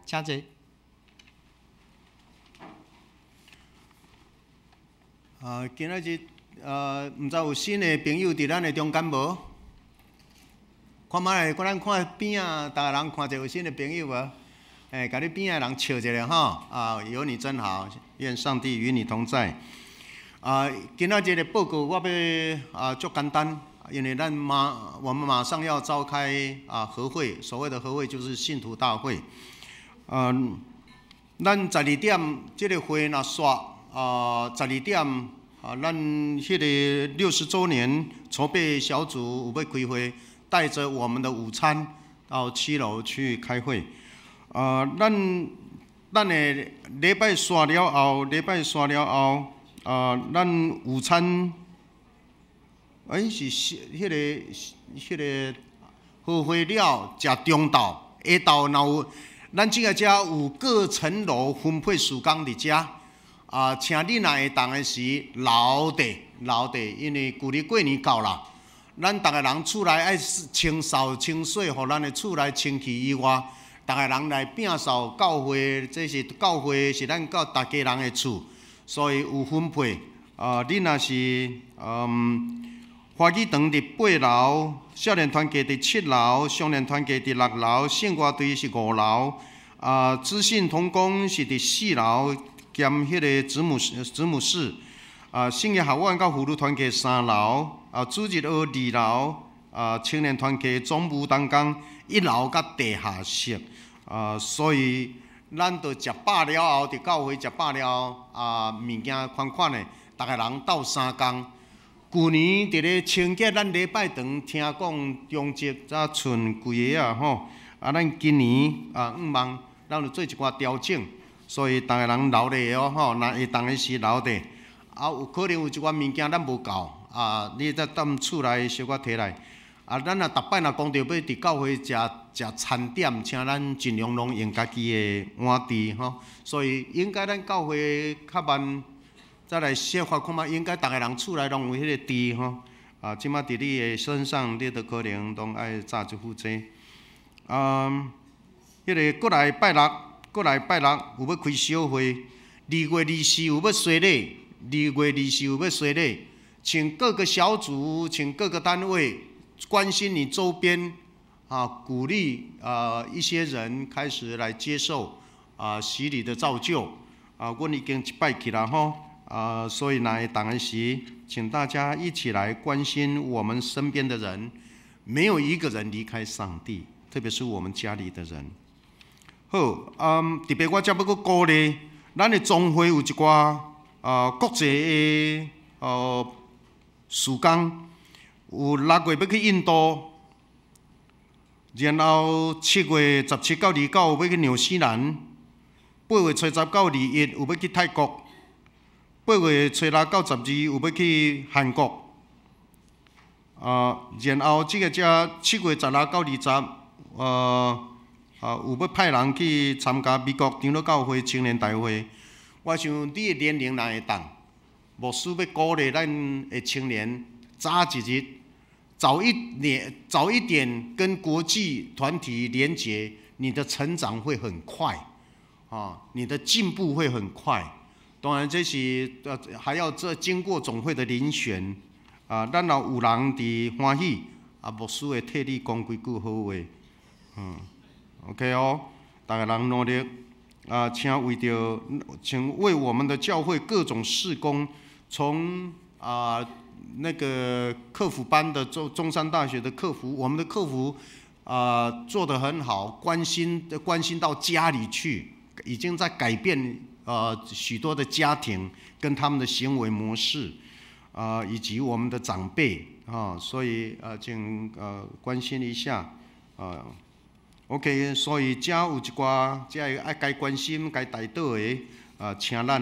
請坐。啊，今仔日毋知有新的朋友佇咱的中間無？看覓，咱看邊仔，逐个人看者有新的朋友無？欸，共你邊仔的人笑一下吼，啊，有你真好，願上帝與你同在。啊，今仔日的報告我欲啊足簡單，因為我們馬上要召開啊合會，所謂的合會就是信徒大會。嗯，咱十二點這个會若煞啊，十二點啊，咱彼个60週年籌備小組有欲開會，帶著我們的午餐到7樓去開會。啊，咱的禮拜煞了後，禮拜煞了後，啊，咱午餐，欸，是彼个合會了，食中晝，下晝若有，咱這个遮有各層樓分配時間佇遮，啊，請你若會當的時留佇留佇，因為舊年過年到啦，咱逐个人厝內愛清掃清洗，予咱的厝內清氣以外，逐个人來摒掃教會，這是教會是咱教逐家人的厝，所以有分配。啊，你若是華語堂佇8樓，少年團契佇7樓，少年團契佇6樓，聖歌隊是5樓，啊，知信同工是佇4樓兼彼个子母室，啊，聖經學院佮婦女團契3樓，啊，主日學2樓，啊，青年團契總務同工1樓佮地下室，啊，所以咱著食飽了後，佇教會食飽了後，啊，物件款款的，逐个人鬥相共。舊年佇咧清潔，咱禮拜堂聽講中職才剩幾个啊吼，啊，咱今年啊，向望咱有做一寡調整，所以逐个人留咧哦吼，若會當的時留咧。啊，有可能有一寡物件咱無夠啊，你再踮厝內小可提來。啊，咱若逐擺若講著欲佇教會食食餐點，請咱盡量攏用家己的碗箸吼。所以應該咱教會較慢。再來設法看覓，應該逐个人厝內攏有彼个箸吼。啊，這馬佇你的身上，你都可能攏愛紮一副這。啊，彼个過來拜六，過來拜六有欲開小會。2月24有欲洗禮，2月24有欲洗禮，請各個小組，請各個單位關心你周邊，啊，鼓勵啊一些人開始來接受啊洗禮的造就。啊，阮已經一擺去啦吼。啊，所以呢，當時，請大家一起來關心我們身邊的人，沒有一個人離開上帝，特別是我們家裡的人。好，嗯，特別我才欲閣鼓勵，咱的總會有一寡啊國際的事工，有6月欲去印度，然後7月17到29欲去紐西蘭，8月初10到21有欲去泰國。8月初6到12有欲去韓國，啊，然後這个遮7月16到20，有欲派人去參加美國長老教會青年大會。我想你的年齡若會當，牧師欲鼓勵咱的青年早一日，早一年早一點跟國際團體連結，你的成長會很快，啊，你的進步會很快。當然，這是還要這經過總會的遴選啊。咱若有人佇歡喜，啊，牧師會替你講幾句好話，嗯，OK 哦，逐个人努力啊，請為我們的教會各種事工，從啊那個課輔班的中山大學的課輔，我們的課輔啊做得很好，關心到家裡去，已經在改變。許多的家庭跟他們的行為模式，啊，以及我們的長輩啊，所以請關心一下，啊，OK，所以遮有一寡遮愛該關心、該代禱的，啊，請咱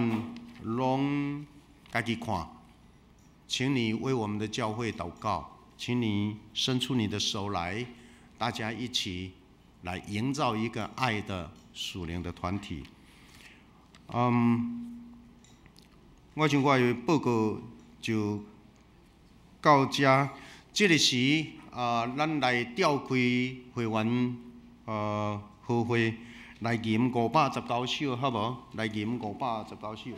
攏家己看，請你為我們的教會禱告，請你伸出你的手來，大家一起來營造一個愛的屬靈的團體。嗯，我想我的報告就到遮。這个時啊，咱來召開會員合會，來吟519首，好無？來吟519首。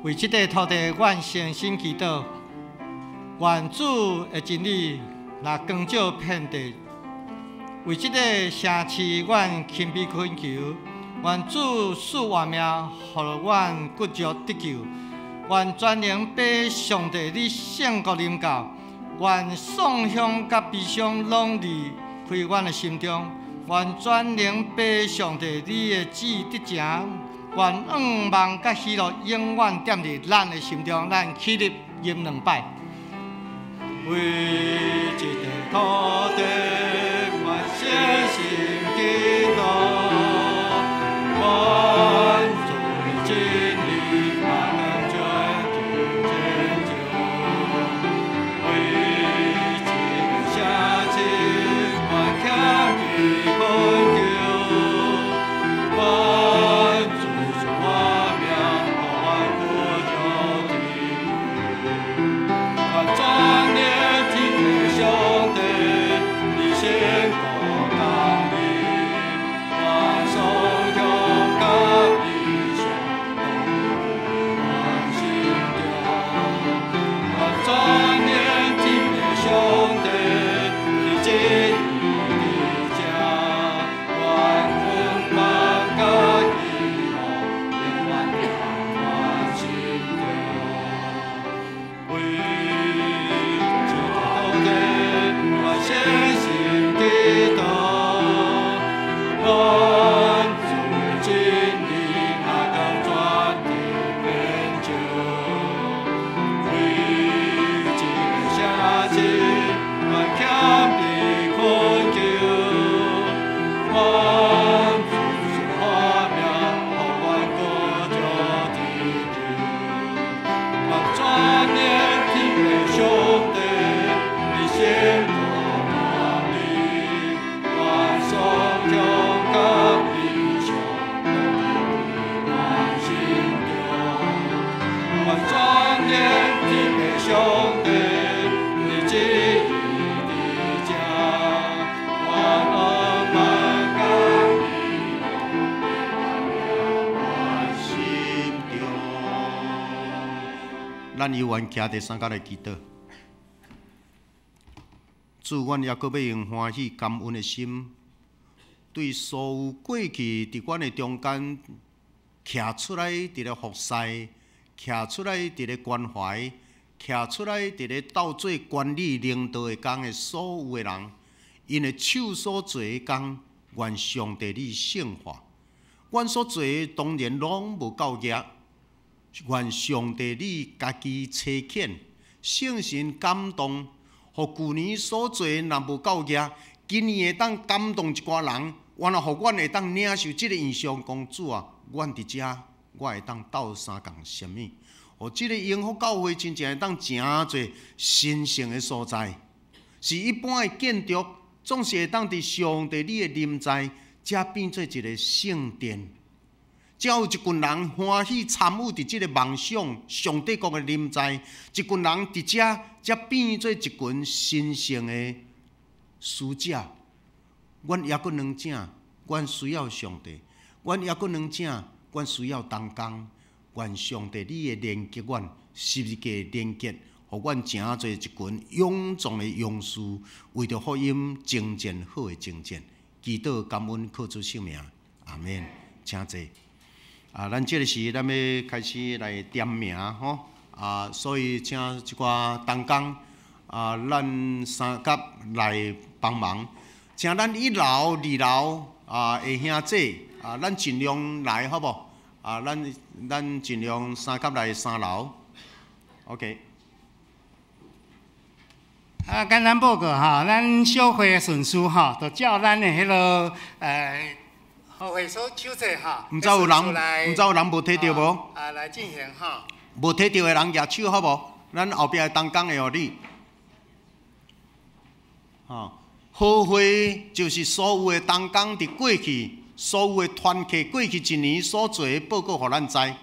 為這塊土地，阮誠心祈禱，願主的真理來光照遍地。為這個城市，阮謙卑懇求，願主賜活命，予阮骨肉得救。願全能被上帝你聖國臨到，願喪鄉佮悲傷攏離開阮的心中。願全能被上帝你的旨意得成，願盼望佮喜樂永遠踮佇咱的心中。咱起立吟兩擺。為這塊土地，阮誠心祈禱，願主的真理來光照全地。為這個城市，阮謙卑懇求，願主賜活命，予阮骨肉得救。願全能天的上帝，你聖國降臨，願喪鄉佮悲傷攏離開阮心中。願全能天的上帝，你旨意得成，願盼望佮喜樂永遠踮阮心中。為這塊土地，阮誠心祈禱，願主的真理來光全地遍照。為這個城市，阮謙卑懇求，願主賜活命，予阮骨肉得救。願全能天的上帝，你聖國降臨，願喪鄉佮悲傷攏離開阮心中。願全能天的上帝，你旨意得成，願盼望佮喜樂永遠踮阮心中。咱猶原徛佇三角來祈禱。主，阮猶閣欲用歡喜感恩的心，對所有過去佇阮的中間徛出來佇咧服侍、徛出來佇咧關懷、徛出來佇咧鬥做管理領導的工的所有的人，𪜶的手所做的工，願上帝你聖化。阮所做的當然攏無夠額，願上帝你家己差遣，聖神感動，予舊年所做的若無夠額，今年會當感動一寡人，原來予阮會當領受這個異象，講主啊，阮佇遮，我會當鬥相共啥物？予這個榮福教會真正會當成做神聖的所在，是一般的建築，總是會當佇上帝你的臨在，才變做一個聖殿。才有一群人歡喜參與佇這個夢想上帝國的臨在，一群人佇遮才變做一群神聖的使者。阮猶閣兩者，阮需要上帝；阮猶閣兩者，阮需要同工。願上帝你的連結阮，十字架連結，予阮成做一群勇壯的勇士，為著福音征戰好的征戰。祈禱感恩靠主聖名，阿門。請坐。啊，咱這个時咱欲開始來點名吼，啊，所以請這寡同工啊，咱三甲來幫忙，請咱一樓、二樓啊的兄姊啊，咱盡量來好無？啊，咱盡量三甲來三樓，OK。啊，簡單報告吼，咱小會的順序吼，就照咱的彼个和會所手冊吼，毋知有人，毋知有人無提著無？啊，來進行吼。無提著的人舉手好無？咱後壁的同工會予你。吼，和會就是所有的同工佇過去，所有的團契過去一年所做的報告，予咱知。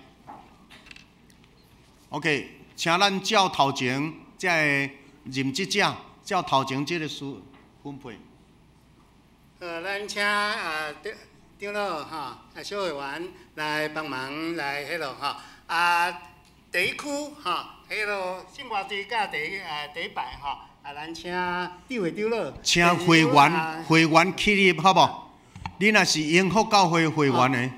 OK，請咱照頭前這個任職者，照頭前這個書分配。好，咱請啊長長老吼，啊小會員來幫忙來彼落吼。啊，第一區吼，彼落聖歌隊佮第一排吼，啊，咱請智慧長老。請會員會員起立好無？你若是榮福教會會員的，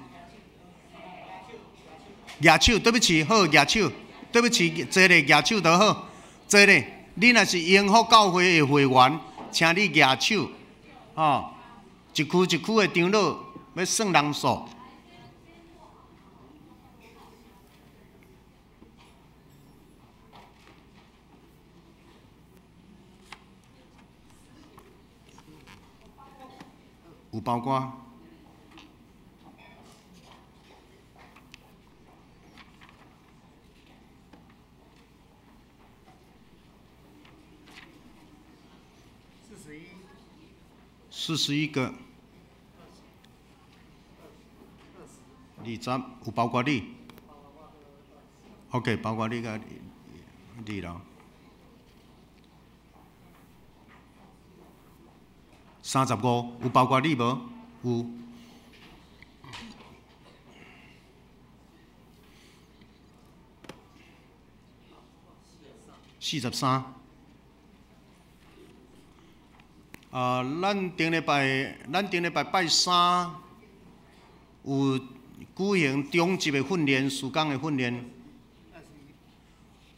舉手，對不起，好，舉手，對不起，坐咧舉手就好，坐咧。你若是榮福教會的會員，請你舉手，吼，一區一區的長老欲算人數。有包括。41個，20有包括你，OK，包括你佮你咯。35有包括你無？有。43。啊，咱頂禮拜拜三有舉行中級的訓練，事工的訓練。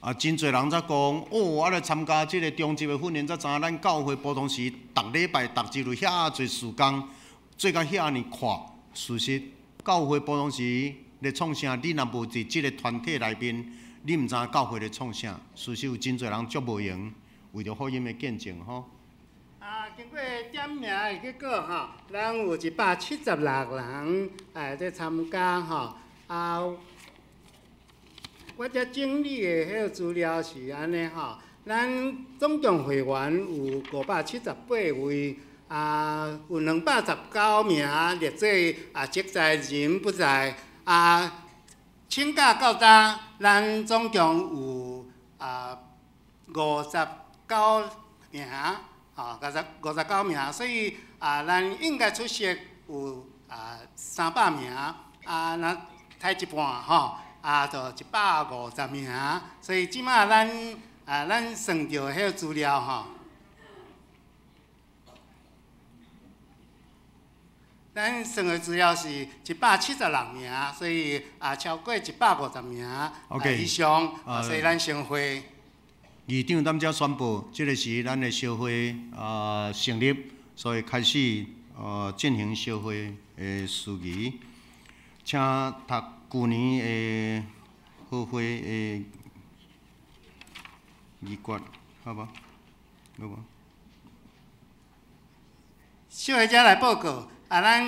啊，真濟人才講，哦，啊來參加這个中級的訓練，才知影咱教會普通時，逐禮拜、逐日有遐濟事工，做甲遐爾闊。事實，教會普通時咧創啥？你若無佇這个團體內面，你毋知影教會咧創啥。事實有真濟人足無閒，為著福音的見證吼。啊，經過點名的結果吼，咱有176人哎在參加吼。啊，我遮整理的彼个資料是按呢吼，咱總共會員有578位，啊，有219名列做啊職在人不在，啊，請假到今，咱總共有啊59名。吼，59名，所以啊，咱應該出席有啊300名，啊，若刣一半吼，啊，就150名。所以這馬咱啊，咱算著彼个資料吼，咱算的資料是176名，所以啊，超過150名以上，所以咱成會。議長踮遮宣布，這个是咱的小會啊成立，所以開始進行小會的事宜。請讀舊年的好會的議決，好無？好無？小會者來報告，啊，咱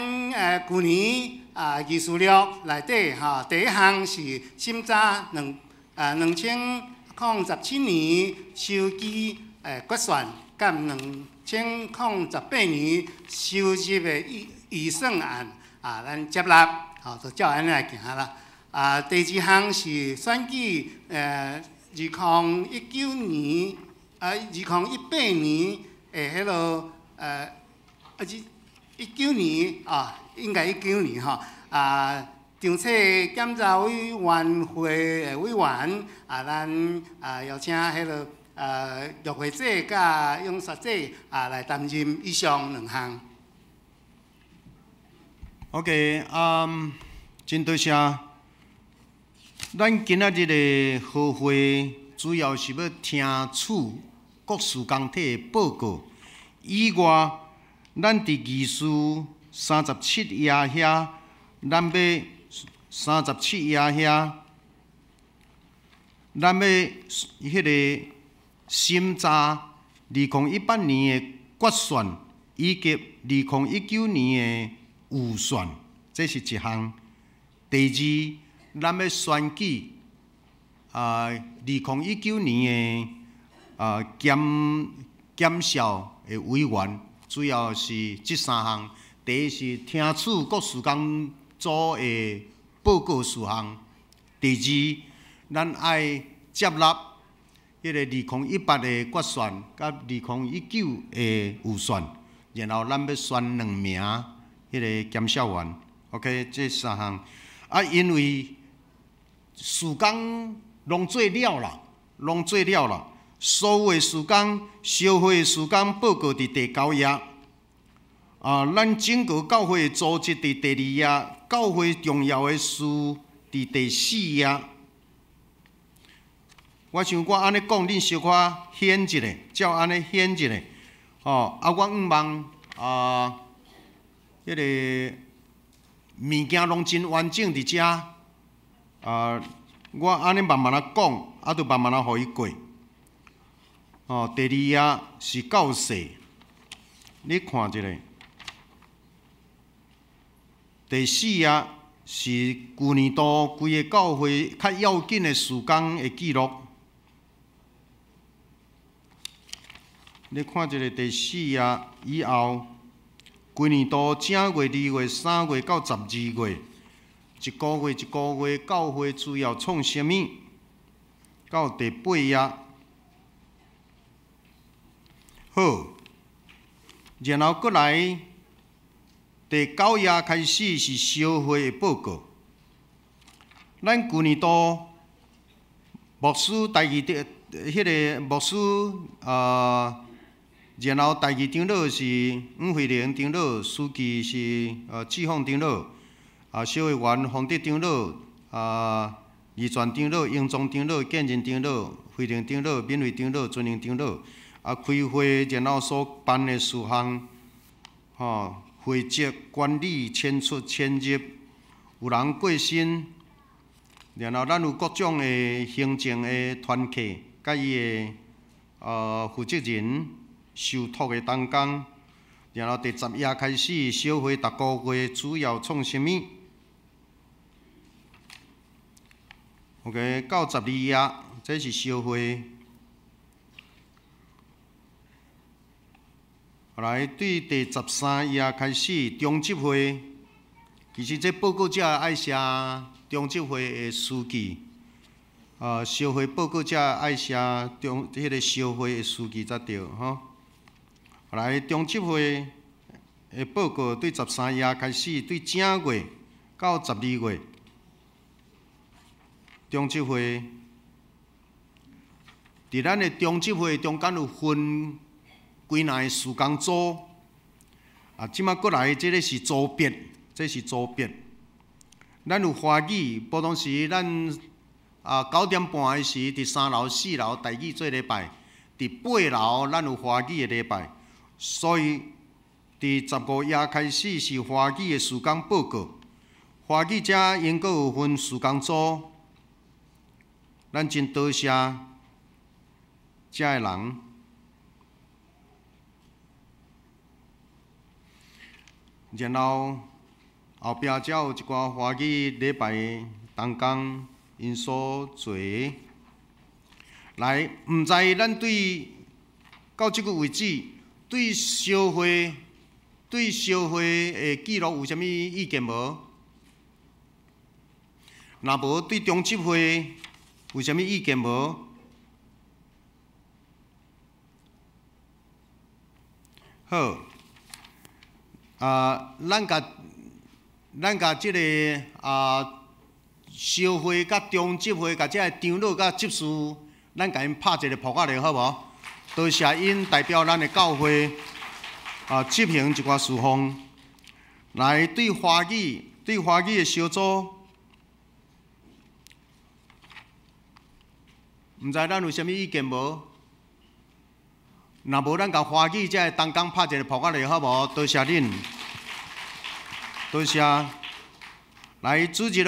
舊年啊議事錄內底吼，第一項是審查2017年收支決算，佮2018年收入的預算案啊，咱接納，吼，就照按呢來行啦。啊，第二項是選舉2019年啊，2018年的彼落19年啊，應該19年吼啊。長策檢查委員會的委員啊，咱啊邀請彼个玉慧姐佮永雪姐啊來擔任以上兩項。 OK，啊，真多謝。咱今仔日的好會主要是欲聽取各事工體的報告。以外，咱佇議事37頁遐，咱欲37頁遐，咱欲彼个審查2018年的決算，以及2019年的預算，這是一項。第二，咱欲選舉啊，2019年的啊檢校的委員，主要是這三項。第一是聽取各事工組的報告事項。第二，咱愛接納彼个2018的決算，佮2019的預算。然後咱欲選兩名彼个監視員，OK，這三項。啊，因為事工攏做了啦，攏做了啦，所有的事工、小會的事工報告佇第九頁。啊，咱整個教會的組織佇第二頁，教會重要的事佇第四頁。我想我按呢講，恁小可顯一下，照按呢顯一下。吼，啊，我向望啊，彼个物件攏真完整佇遮。啊，我按呢慢慢仔講，啊，就慢慢仔予伊過。哦，第二頁是教士，你看一下。第四頁是舊年度規个教會較要緊的事工的記錄。你看一下第四頁以後，舊年度正月、二月、三月到12月，一个月一个月教會主要創啥物？到第八頁，好，然後閣來第九頁開始是小會的報告。咱舊年度牧師第二長，彼个牧師啊，然後第二長老是黃慧玲長老，書記是志鳳長老，啊，小會員洪德長老，啊，二傳長老、英宗長老、建仁長老、慧玲長老、敏慧長老、尊榮長老，啊，開會然後所辦的事項，吼，會籍管理、遷出、遷入，有人過身，然後咱有各種的行政的團契，佮伊的負責人受託的同工，然後第十頁開始，小會逐个月主要創啥物？OK，到12頁，這是小會。來，對第13頁開始，中執會。其實這報告者愛寫中執會的書記，小會報告者愛寫中彼个小會的書記才對，吼。來，中執會的報告對十三頁開始，對正月到12月，中執會佇咱的中執會中間有分幾若個事工組，啊，這馬閣來這个是組別，這是組別。咱有華語，普通時咱啊9點半的時，佇三樓、四樓台語做禮拜；佇八樓咱有華語的禮拜。所以佇15頁開始是華語的事工報告。華語遮𪜶閣有分事工組，咱真多謝遮的人。然後後壁才有一寡華語禮拜同工𪜶所做的。來，毋知咱對到這個為止，對小會對小會的記錄有啥物意見無？若無對中執會有啥物意見無？好，啊，咱共咱共這个啊小會佮中執會共這个長老佮執事，咱共𪜶拍一个噗仔咧，好無？多謝𪜶代表咱的教會啊執行一寡事項，來對華語對華語的小組，毋知咱有啥物意見無？若無，咱共華語這个同工拍一个噗仔咧，好無？多謝恁，多謝。來，主日學，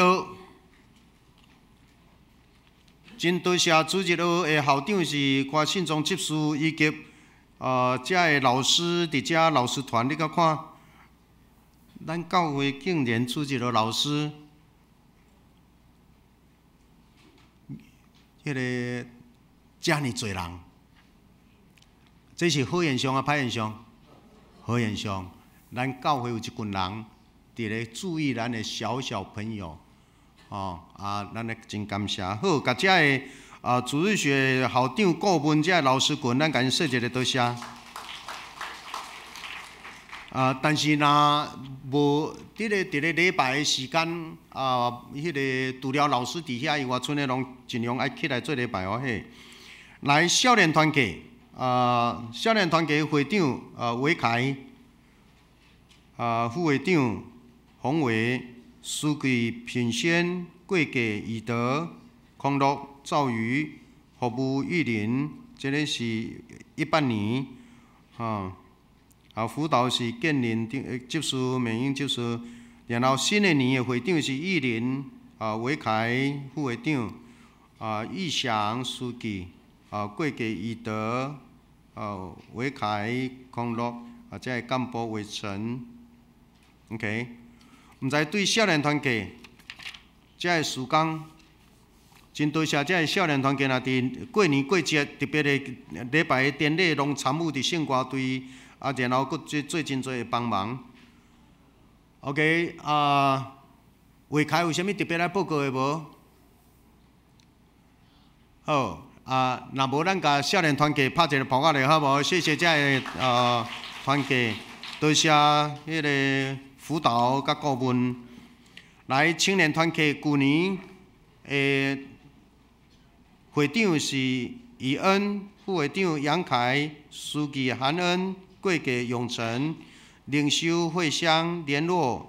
真多謝主日學的校長是柯信忠執事以及遮的老師佇遮老師團，你閣看，咱教會竟然主日學老師，彼个遮爾濟人。這是好現象啊，歹現象？好現象。咱教會有一群人佇咧注意咱的小小朋友，哦啊，咱咧真感謝。好，共遮的啊主日學校長顧問遮的老師群，咱共𪜶說一个多謝。啊，但是若無佇咧禮拜的時間啊，彼個除了老師佇遐以外，賰的攏盡量愛起來做禮拜哦嘿。來少年團契啊，少年團契會長啊，偉凱啊，副會長洪偉、書記品軒、桂給、以德、康樂、趙宇、服務玉林，這个是18年，吼。啊，輔導是建林執事、美英執事，然後新的年的會長是玉林，啊，偉凱副會長，啊，玉祥書記，啊，桂給以德，啊，偉凱康樂，啊，這个幹部偉成，OK，毋知對少年團契，這个事工，真多謝這个少年團契，若佇過年過節特別的禮拜的典禮，攏參與佇聖歌隊。啊，然後閣做做真濟的幫忙。OK，啊，偉凱有啥物特別來報告的無？好，啊，若無咱共少年團契拍一个噗仔咧，好無？謝謝這个團契，多謝彼个輔導佮顧問。來青年團契舊年的會長是以恩，副會長楊凱，書記韓恩。貴給永成，領袖會相聯絡。